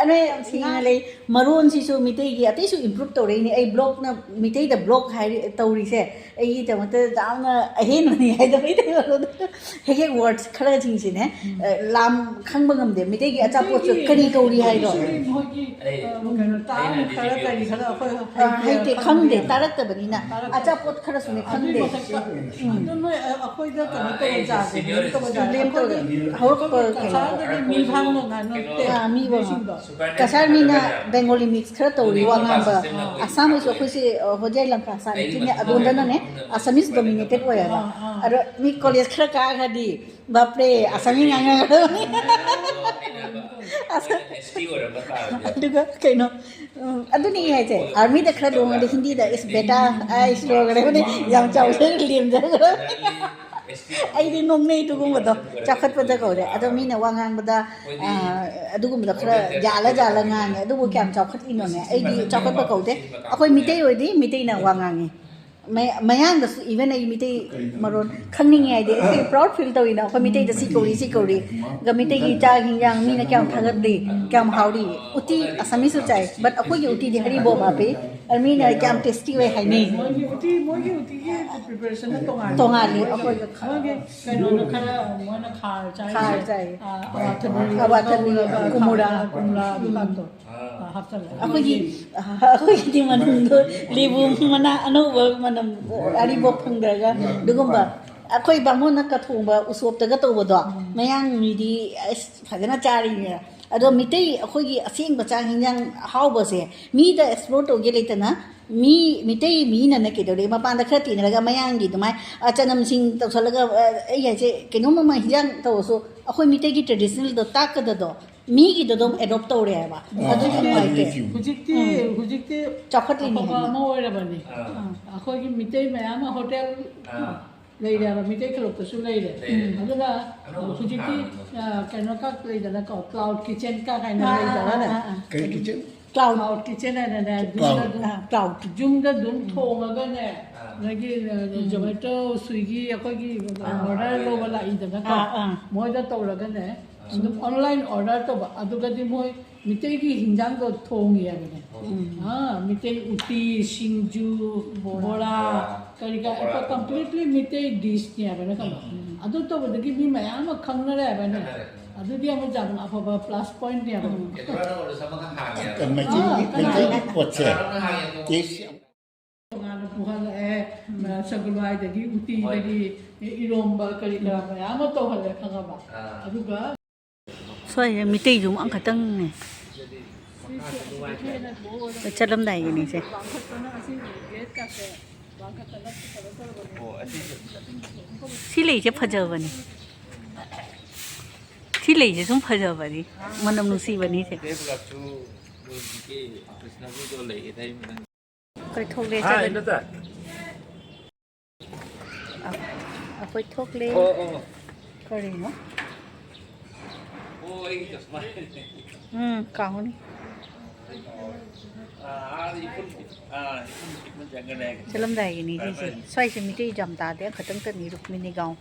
ꯑꯗꯨꯅ ꯌꯥꯝ ꯁꯦꯡꯅ ꯂꯩ꯫ ꯃꯔꯣꯟꯁꯤꯁꯨ ꯃꯤꯇꯩꯒꯤ ꯑꯇꯩꯁꯨ ꯏꯝꯄ꯭ꯔꯨꯞ ꯇꯧꯔꯛꯏꯅꯦ꯫ ꯑꯩ ꯕ꯭ꯂꯣꯛꯅ, ꯃꯤꯇꯩꯗ ꯕ꯭ꯂꯣꯛ ꯍꯥꯏꯔꯤ, ꯇꯧꯔꯤꯁꯦ ꯑꯩꯒꯤꯗꯃꯛꯇ ꯌꯥꯝꯅ ꯑꯍꯦꯟꯕꯅꯤ ꯍꯥꯏꯗꯣ꯫ ꯃꯩꯇꯩ ꯃꯔꯣꯟꯗ ꯍꯦꯛ ꯍꯦꯛ ꯋꯥꯔꯗꯁ ꯈꯔꯁꯤꯡꯁꯤꯅꯦ, ꯑ, ꯂꯥꯝ ꯈꯪꯕ ꯉꯝꯗꯦ꯫ ꯃꯤꯇꯩꯒꯤ ꯑꯆꯥꯄꯣꯠꯁꯨ ꯀꯔꯤ ꯀꯧꯔꯤ ꯍꯥꯏꯗꯣ꯫ ꯃꯣꯏꯒꯤ, ꯑ, ꯀꯩꯅꯣ, ꯇꯥꯡ ꯈꯔ ꯀꯔꯤ ꯈꯔ ꯑꯩꯈꯣꯏ ꯑ, ꯍꯩꯇꯦ, ꯈꯪꯗꯦ, ꯇꯥꯔꯛꯇꯕꯅꯤꯅ꯫ ꯇꯥꯔꯛꯇꯕ꯫ ꯑꯆꯥꯄꯣꯠ ꯈꯔꯁꯨꯅꯦ ꯑꯗꯨꯏ ꯈꯪꯗꯦ꯫ ꯃꯊꯛꯇ, ꯎꯝ꯫ ꯑꯗꯨ ꯅꯣꯏ, ꯑ, ꯑꯩꯈꯣꯏꯗ ꯀꯩꯅꯣ ꯇꯧꯕ ꯖꯥꯠꯁꯦ, ꯀꯩꯅꯣ ꯇꯧꯕ ꯖꯥꯠꯁꯦ꯫ ꯕ꯭ꯂꯦꯝ ꯇꯧꯗꯦ꯫ ꯑꯩꯈꯣꯏꯒꯤ, ꯍꯧꯔꯛꯄ ꯑꯩꯈꯣꯏꯒꯤ ꯀꯩꯅꯣ꯫ ꯀꯁꯥꯔꯗꯒꯤ ꯃꯤ ꯐꯥꯡꯕ ꯉꯥꯅꯨ ꯅꯠꯇꯦ꯫ ꯑꯥ, ꯃꯤ ꯐꯥꯡꯕ꯫ ꯃꯤꯁꯤꯡꯗꯣ꯫ ꯀꯁꯥꯔ ꯃꯤꯅ ꯕꯦꯡꯒꯣꯂꯤ ꯃꯤꯛꯁ ꯈꯔ ꯇꯧꯔꯤ ꯋꯥ ꯉꯥꯡꯕ꯫ ꯑꯁꯥꯝ ꯑꯣꯏꯁꯨ ꯑꯩꯈꯣꯏꯁꯦ, ꯑ, ꯍꯣꯖꯥꯏ ꯂꯪꯀꯥ ꯑꯁꯥꯝ ꯏꯆꯤꯟꯅꯦ ꯑꯗꯣꯝꯗꯅꯅꯦ ꯑꯁꯥꯃꯤꯁ ꯗꯣꯃꯤꯅꯦꯇꯦꯠ ꯑꯣꯏꯌꯦꯕ꯫ ꯑꯥ, ꯑꯥ꯫ ꯑꯗꯣ ꯃꯤ ꯀꯣꯂꯦꯖ ꯈꯔ ꯀꯥꯈ꯭ꯔꯗꯤ ꯕꯥꯞꯔꯦ, ꯑꯁꯥꯃꯤ ꯉꯥꯡꯅꯒꯗꯕꯅꯤ꯫ ꯑꯁꯥ-, ꯑꯗꯨꯒ ꯀꯩꯅꯣ, ꯎꯝ, ꯑꯗꯨꯅꯤ ꯑꯩ ꯍꯥꯏꯁꯦ, ꯑꯥꯔꯃꯤꯗ ꯈꯔ ꯂꯨꯍꯣꯡꯉꯗꯤ ꯍꯤꯟꯗꯤꯗ "ꯏꯁ ꯕꯦꯇꯥ, ꯑꯥꯏꯁ" ꯂꯣꯏꯈ꯭ꯔꯦ꯫ ꯌꯥꯝ ꯆꯥꯎꯖꯅ ꯂꯦꯝꯖꯈ꯭ꯔꯦ꯫ ꯑꯩꯗꯤ ꯅꯣꯛꯅꯩ ꯑꯗꯨꯒꯨꯝꯕꯗꯣ, ꯆꯥꯎꯈꯠꯄꯗ ꯀꯧꯔꯦ꯫ ꯑꯗꯣ ꯃꯤꯅ ꯋꯥ ꯉꯥꯡꯕꯗ, ꯑ, ꯑꯗꯨꯒꯨꯝꯕꯗꯣ ꯈꯔ ꯖꯥꯜꯂ ꯖꯥꯜꯂ ꯉꯥꯡꯉꯦ꯫ ꯑꯗꯨꯕꯨ ꯀꯌꯥꯝ ꯆꯥꯎꯈꯠꯂꯤꯅꯣꯅꯦ? ꯑꯩꯗꯤ ꯆꯥꯎꯈꯠꯄ ꯀꯧꯗꯦ꯫ ꯑꯩꯈꯣꯏ ꯃꯤꯇꯩ ꯑꯣꯏꯗꯤ ꯃꯤꯇꯩꯅ ꯋꯥ ꯉꯥꯡꯉꯤ꯫ ꯃꯌꯥ-, ꯃꯌꯥꯡꯗꯁꯨ, even ꯑꯩ ꯃꯤꯇꯩ ꯃꯔꯣꯟ ꯈꯪꯅꯤꯡꯉꯦ ꯍꯥꯏꯗꯤ, ꯑꯩ ꯄ꯭ꯔꯥꯎꯗ ꯐꯤꯜ ꯇꯧꯋꯤꯅ꯫ ꯑꯩꯈꯣꯏ ꯃꯤꯇꯩꯗ ꯁꯤ ꯀꯧꯔꯤ, ꯁꯤ ꯀꯧꯔꯤ꯫ ꯑꯗꯨꯒ ꯃꯤꯇꯩꯒꯤ ꯆꯥꯛ ꯍꯤꯟꯖꯥꯡ ꯃꯤꯅ ꯀꯌꯥꯝ ꯊꯥꯒꯠꯂꯤ, ꯀꯌꯥꯝ ꯍꯥꯎꯔꯤ꯫ ꯎꯇꯤ ꯑꯁꯥꯃꯤꯁꯁꯨ ꯆꯥꯏ, but ꯑꯩꯈꯣꯏꯒꯤ ꯎꯇꯤꯗꯤ ꯍꯔꯤꯕꯣꯞ ꯍꯥꯞꯄꯤ꯫ ꯑꯗꯨ ꯃꯤꯅ ꯀꯌꯥꯝ ꯇꯦꯁꯇꯤ ꯑꯣꯏ ꯍꯥꯏꯅꯩ꯫ ꯃꯣꯏꯒꯤ ꯎꯇꯤ, ꯃꯣꯏꯒꯤ ꯎꯇꯤꯒꯤ ꯄ꯭ꯔꯤꯄꯦꯔꯦꯁꯟꯗꯣ ꯇꯣꯉꯥꯜꯂꯤ꯫ ꯇꯣꯉꯥꯜꯂꯤ, ꯑꯩꯈꯣꯏꯒ ꯈꯪꯉꯦ꯫ ꯀꯩꯅꯣꯅ ꯈꯔ ꯃꯣꯏꯅ ꯈꯥꯔ ꯆꯥꯏ꯫ ꯈꯥꯔ ꯆꯥꯏ꯫ ꯑꯋꯥꯊꯕꯤ, ꯑꯋꯥꯊꯕꯤ, ꯀꯨꯝꯔꯥ꯫ ꯀꯨꯝꯔꯥ ꯀꯥꯟꯗꯣ꯫ ꯑꯥ, ꯍꯥꯞꯆꯜꯂꯦ꯫ ꯑꯩꯈꯣꯏꯒꯤ, ꯑꯩꯈꯣꯏꯒꯤꯗꯤ ꯃꯅꯝꯗꯣ ꯂꯦꯕꯨ ꯃꯅꯥ ꯑꯅꯧꯕ ꯃꯅꯝ, ꯑꯔꯤꯕ ꯐꯪꯗ꯭ꯔꯒ ꯑꯗꯨꯒꯨꯝꯕ꯫ ꯑꯩꯈꯣꯏ ꯕꯥꯃꯣꯟꯅ ꯀꯊꯣꯡꯕ ꯎꯁꯣꯞꯇꯒ ꯇꯧꯕꯗꯣ, ꯎꯝ꯫ ꯃꯌꯥꯡ ꯃꯤꯗꯤ ꯑꯁ ꯐꯖꯅ ꯆꯥꯔꯤꯅꯦ꯫ ꯑꯗꯣ ꯃꯤꯇꯩ ꯑꯩꯈꯣꯏꯒꯤ ꯑꯁꯦꯡꯕ ꯆꯥꯛ ꯍꯤꯟꯖꯥꯡ ꯑꯍꯥꯎꯕꯁꯦ ꯃꯤꯗ ꯑꯦꯛꯁꯄ꯭ꯂꯣꯔ ꯇꯧꯒꯦ ꯂꯩꯇꯅ, ꯃꯤ, ꯃꯤꯇꯩ ꯃꯤꯅꯅꯦ ꯀꯩꯗꯧꯔꯦ, ꯃꯄꯥꯟꯗ ꯈꯔ ꯇꯤꯟꯅꯔꯒ ꯃꯌꯥꯡꯒꯤ ꯑꯗꯨꯃꯥꯏꯅ, ꯑ, ꯆꯅꯝꯁꯤꯡ ꯇꯧꯁꯜꯂꯒ, ꯑ, ꯑꯩ ꯍꯥꯏꯁꯦ, ꯀꯩꯅꯣꯝ ꯑꯃ ꯍꯤꯟꯖꯥꯡ ꯇꯧꯔꯁꯨ ꯑꯩꯈꯣꯏ ꯃꯤꯇꯩꯒꯤ ꯇ꯭ꯔꯦꯗꯤꯁꯅꯦꯜꯗꯣ ꯇꯥꯛꯀꯗꯗꯣ ꯃꯤꯒꯤꯗꯣ ꯑꯗꯨꯝ ꯑꯦꯗꯣꯞ ꯇꯧꯔꯦ ꯍꯥꯏꯕ꯫ ꯑꯥ, ꯑꯗꯨꯗꯤ ꯅꯨꯡꯉꯥꯏꯇꯦ꯫ ꯍꯧꯖꯤꯛꯇꯤ, ꯎꯝ꯫ ꯍꯧꯖꯤꯛꯇꯤ ꯆꯥꯎꯈꯠꯂꯤꯅꯤ ꯑꯐꯕ ꯍꯦꯟꯅ꯫ ꯑꯃ ꯑꯣꯏꯔꯕꯅꯤ꯫ ꯑꯥ꯫ ꯑꯥ, ꯑꯩꯈꯣꯏꯒꯤ ꯃꯤꯇꯩ ꯃꯌꯥꯝ ꯑꯃ ꯍꯣꯇꯦꯜ ꯑꯥ꯫ ꯂꯩꯔꯦꯕ, ꯃꯤꯇꯩ ꯈꯂꯣꯛꯇꯁꯨ ꯂꯩꯔꯦ꯫ ꯂꯩꯔꯦ꯫ ꯑꯗꯨꯒ ꯑꯅꯧꯕꯁꯨ ꯍꯧꯖꯤꯛꯇꯤ, ꯊꯥꯔꯕꯅꯦ꯫ ꯑꯥ, ꯀꯩꯅꯣ ꯀꯥ ꯂꯩꯗꯅꯀꯣ, ꯀ꯭ꯂꯥꯎꯗ ꯀꯤꯆꯟ ꯀꯥ ꯀꯥꯏꯅ ꯑꯥ, ꯑꯥ, ꯂꯩꯗꯅꯅꯦ꯫ ꯑꯥ, ꯑꯥ꯫ ꯀꯩ ꯀꯤꯆꯟ? ꯀ꯭ꯂꯥꯎꯗ꯫ ꯀ꯭ꯂꯥꯎꯗ ꯀꯤꯆꯟ ꯍꯥꯏꯅꯅꯦ, ꯌꯨꯝꯗ ꯀ꯭ꯂꯥꯎꯗ꯫ ꯑꯗꯨꯝ, ꯑꯥ, ꯀ꯭ꯂꯥꯎꯗ꯫ ꯌꯨꯝꯗ ꯑꯗꯨꯝ ꯊꯣꯡꯉꯒꯅꯦ, ꯑꯥ꯫ ꯅꯣꯏꯒꯤ, ꯑ, ꯎꯝ꯫ ꯖꯣꯃꯦꯇꯣ, ꯁ꯭ꯋꯤꯒꯤ, ꯑꯩꯈꯣꯏꯒꯤ ꯑꯥ, ꯑꯣꯔꯗꯔ ꯑꯥ, ꯂꯧꯕ ꯑꯥ꯫ ꯂꯥꯛꯏꯗꯅꯀꯣ, ꯑꯥ, ꯑꯥ꯫ ꯃꯣꯏꯗ ꯇꯧꯔꯒꯅꯦ, ꯑꯥ꯫ ꯑꯗꯨꯝ ꯑꯣꯟꯂꯥꯏꯟ ꯑꯣꯔꯗꯔ ꯇꯧꯕ, ꯑꯗꯨꯒꯗꯤ ꯃꯣꯏ ꯃꯤꯇꯩꯒꯤ ꯍꯤꯟꯖꯥꯡꯗꯣ ꯊꯣꯡꯉꯦ ꯍꯥꯏꯕꯅꯦ꯫ ꯑꯥ, ꯃꯤꯇꯩ ꯎꯇꯤ, ꯁꯤꯡꯖꯨ, ꯕꯣꯔꯥ, ꯀꯔꯤ ꯀꯔꯥ, ꯄꯀꯣꯔꯥꯒꯨꯝꯕ꯫ Completely ꯃꯤꯇꯩ dish ꯅꯦ ꯍꯥꯏꯕ ꯅꯠꯇꯕ꯫ ꯑꯗꯨ ꯇꯧꯕꯗꯒꯤ ꯃꯤ ꯃꯌꯥꯝ ꯑꯃ ꯈꯪꯅꯔꯦ ꯍꯥꯏꯕꯅꯦ꯫ ꯈꯪꯅꯔꯦ꯫ ꯑꯗꯨꯗꯤ ꯑꯃꯨꯛ ꯌꯥꯝ ꯑꯐꯕ plus point ꯅꯦꯕ꯫ ꯀꯦꯟꯗ꯭ꯔꯥꯗ ꯑꯣꯏꯔꯁꯨ ꯑꯃꯈꯛ ꯍꯥꯡꯉꯦ ꯍꯥꯏꯕ꯫ ꯃꯩꯇꯩꯒꯤ, ꯑꯥ, ꯃꯩꯇꯩꯒꯤ ꯄꯣꯠꯁꯦ ꯀꯅꯥꯅꯣꯝꯅ ꯍꯥꯡꯉꯦ ꯑꯗꯣ꯫ Taste ꯌꯥꯝ ꯇꯣꯉꯥꯟꯅ ꯄꯨꯍꯜꯂꯛꯑꯦ꯫ ꯁꯒꯣꯜꯍꯋꯥꯏꯗꯒꯤ, ꯎꯇꯤꯗꯒꯤ, ꯍꯣꯏ꯫ ꯏꯔꯣꯝꯕ ꯀꯔꯤ ꯀꯔꯥ ꯃꯌꯥꯝ ꯑꯃ ꯇꯧꯍꯜꯂꯦ, ꯈꯪꯉꯕ? ꯑꯥ꯫ ꯑꯗꯨꯒ ꯁ꯭ꯋꯥꯏꯁꯦ ꯃꯤꯇꯩ ꯌꯨꯝ ꯑꯃꯈꯛꯇꯪꯅꯦ꯫ ꯁꯤꯗꯤ ꯃꯈꯥꯁꯨ ꯅꯨꯡꯉꯥꯏꯇ꯭ꯔꯦ꯫ ꯆꯠꯂꯝꯗꯥꯏꯒꯤꯅꯤꯁꯦ꯫ ꯁꯤ ꯂꯩꯁꯦ ꯐꯖꯕꯅꯤ꯫ ꯁꯤ ꯂꯩꯁꯦ ꯁꯨꯝ ꯐꯖꯕꯅꯤ꯫ ꯃꯅꯝ ꯅꯨꯡꯁꯤꯕꯅꯤ ꯁꯦ꯫ ꯇꯦꯕ꯭ꯂꯥꯞꯁꯨ ꯍꯧꯖꯤꯛꯀꯤ ꯀ꯭ꯔꯤꯁꯅꯒꯤꯗꯣ ꯂꯩꯒꯦ ꯇꯥꯏ ꯃꯊꯪ꯫ ꯑꯩꯈꯣꯏ ꯊꯣꯛꯂꯦ, ꯍꯥꯏ, ꯆꯠꯂꯦ꯫ ꯅꯠꯇ꯭ꯔꯥ? ꯑ-, ꯑꯩꯈꯣꯏ ꯊꯣꯛꯂꯦ꯫ ꯑꯣ, ꯑꯣ꯫ ꯀꯔꯤꯅꯣ? ꯑꯣ, ꯑꯩꯒꯤ ꯆꯁꯃꯥ꯫ ꯎꯝ, ꯀꯥꯎꯅꯤ꯫ ꯑꯥ, ꯑꯥ, ꯏꯐꯨꯟ, ꯑꯥ, ꯏꯐꯨꯟ, ꯏꯐꯨꯟ ꯆꯪꯒꯅꯤ ꯍꯥꯏꯒꯦ꯫ ꯆꯠꯂꯝꯗꯥꯏꯒꯤꯅꯤ ꯁꯤꯁꯦ꯫ ꯁ꯭ꯋꯥꯏꯁꯦ ꯃꯤꯇꯩ ꯌꯥꯝ ꯇꯥꯗꯦ, ꯑꯃꯈꯛꯇꯪꯇꯅꯤ, ꯔꯨꯛꯃꯤꯅꯤ ꯒꯥꯎꯟ꯫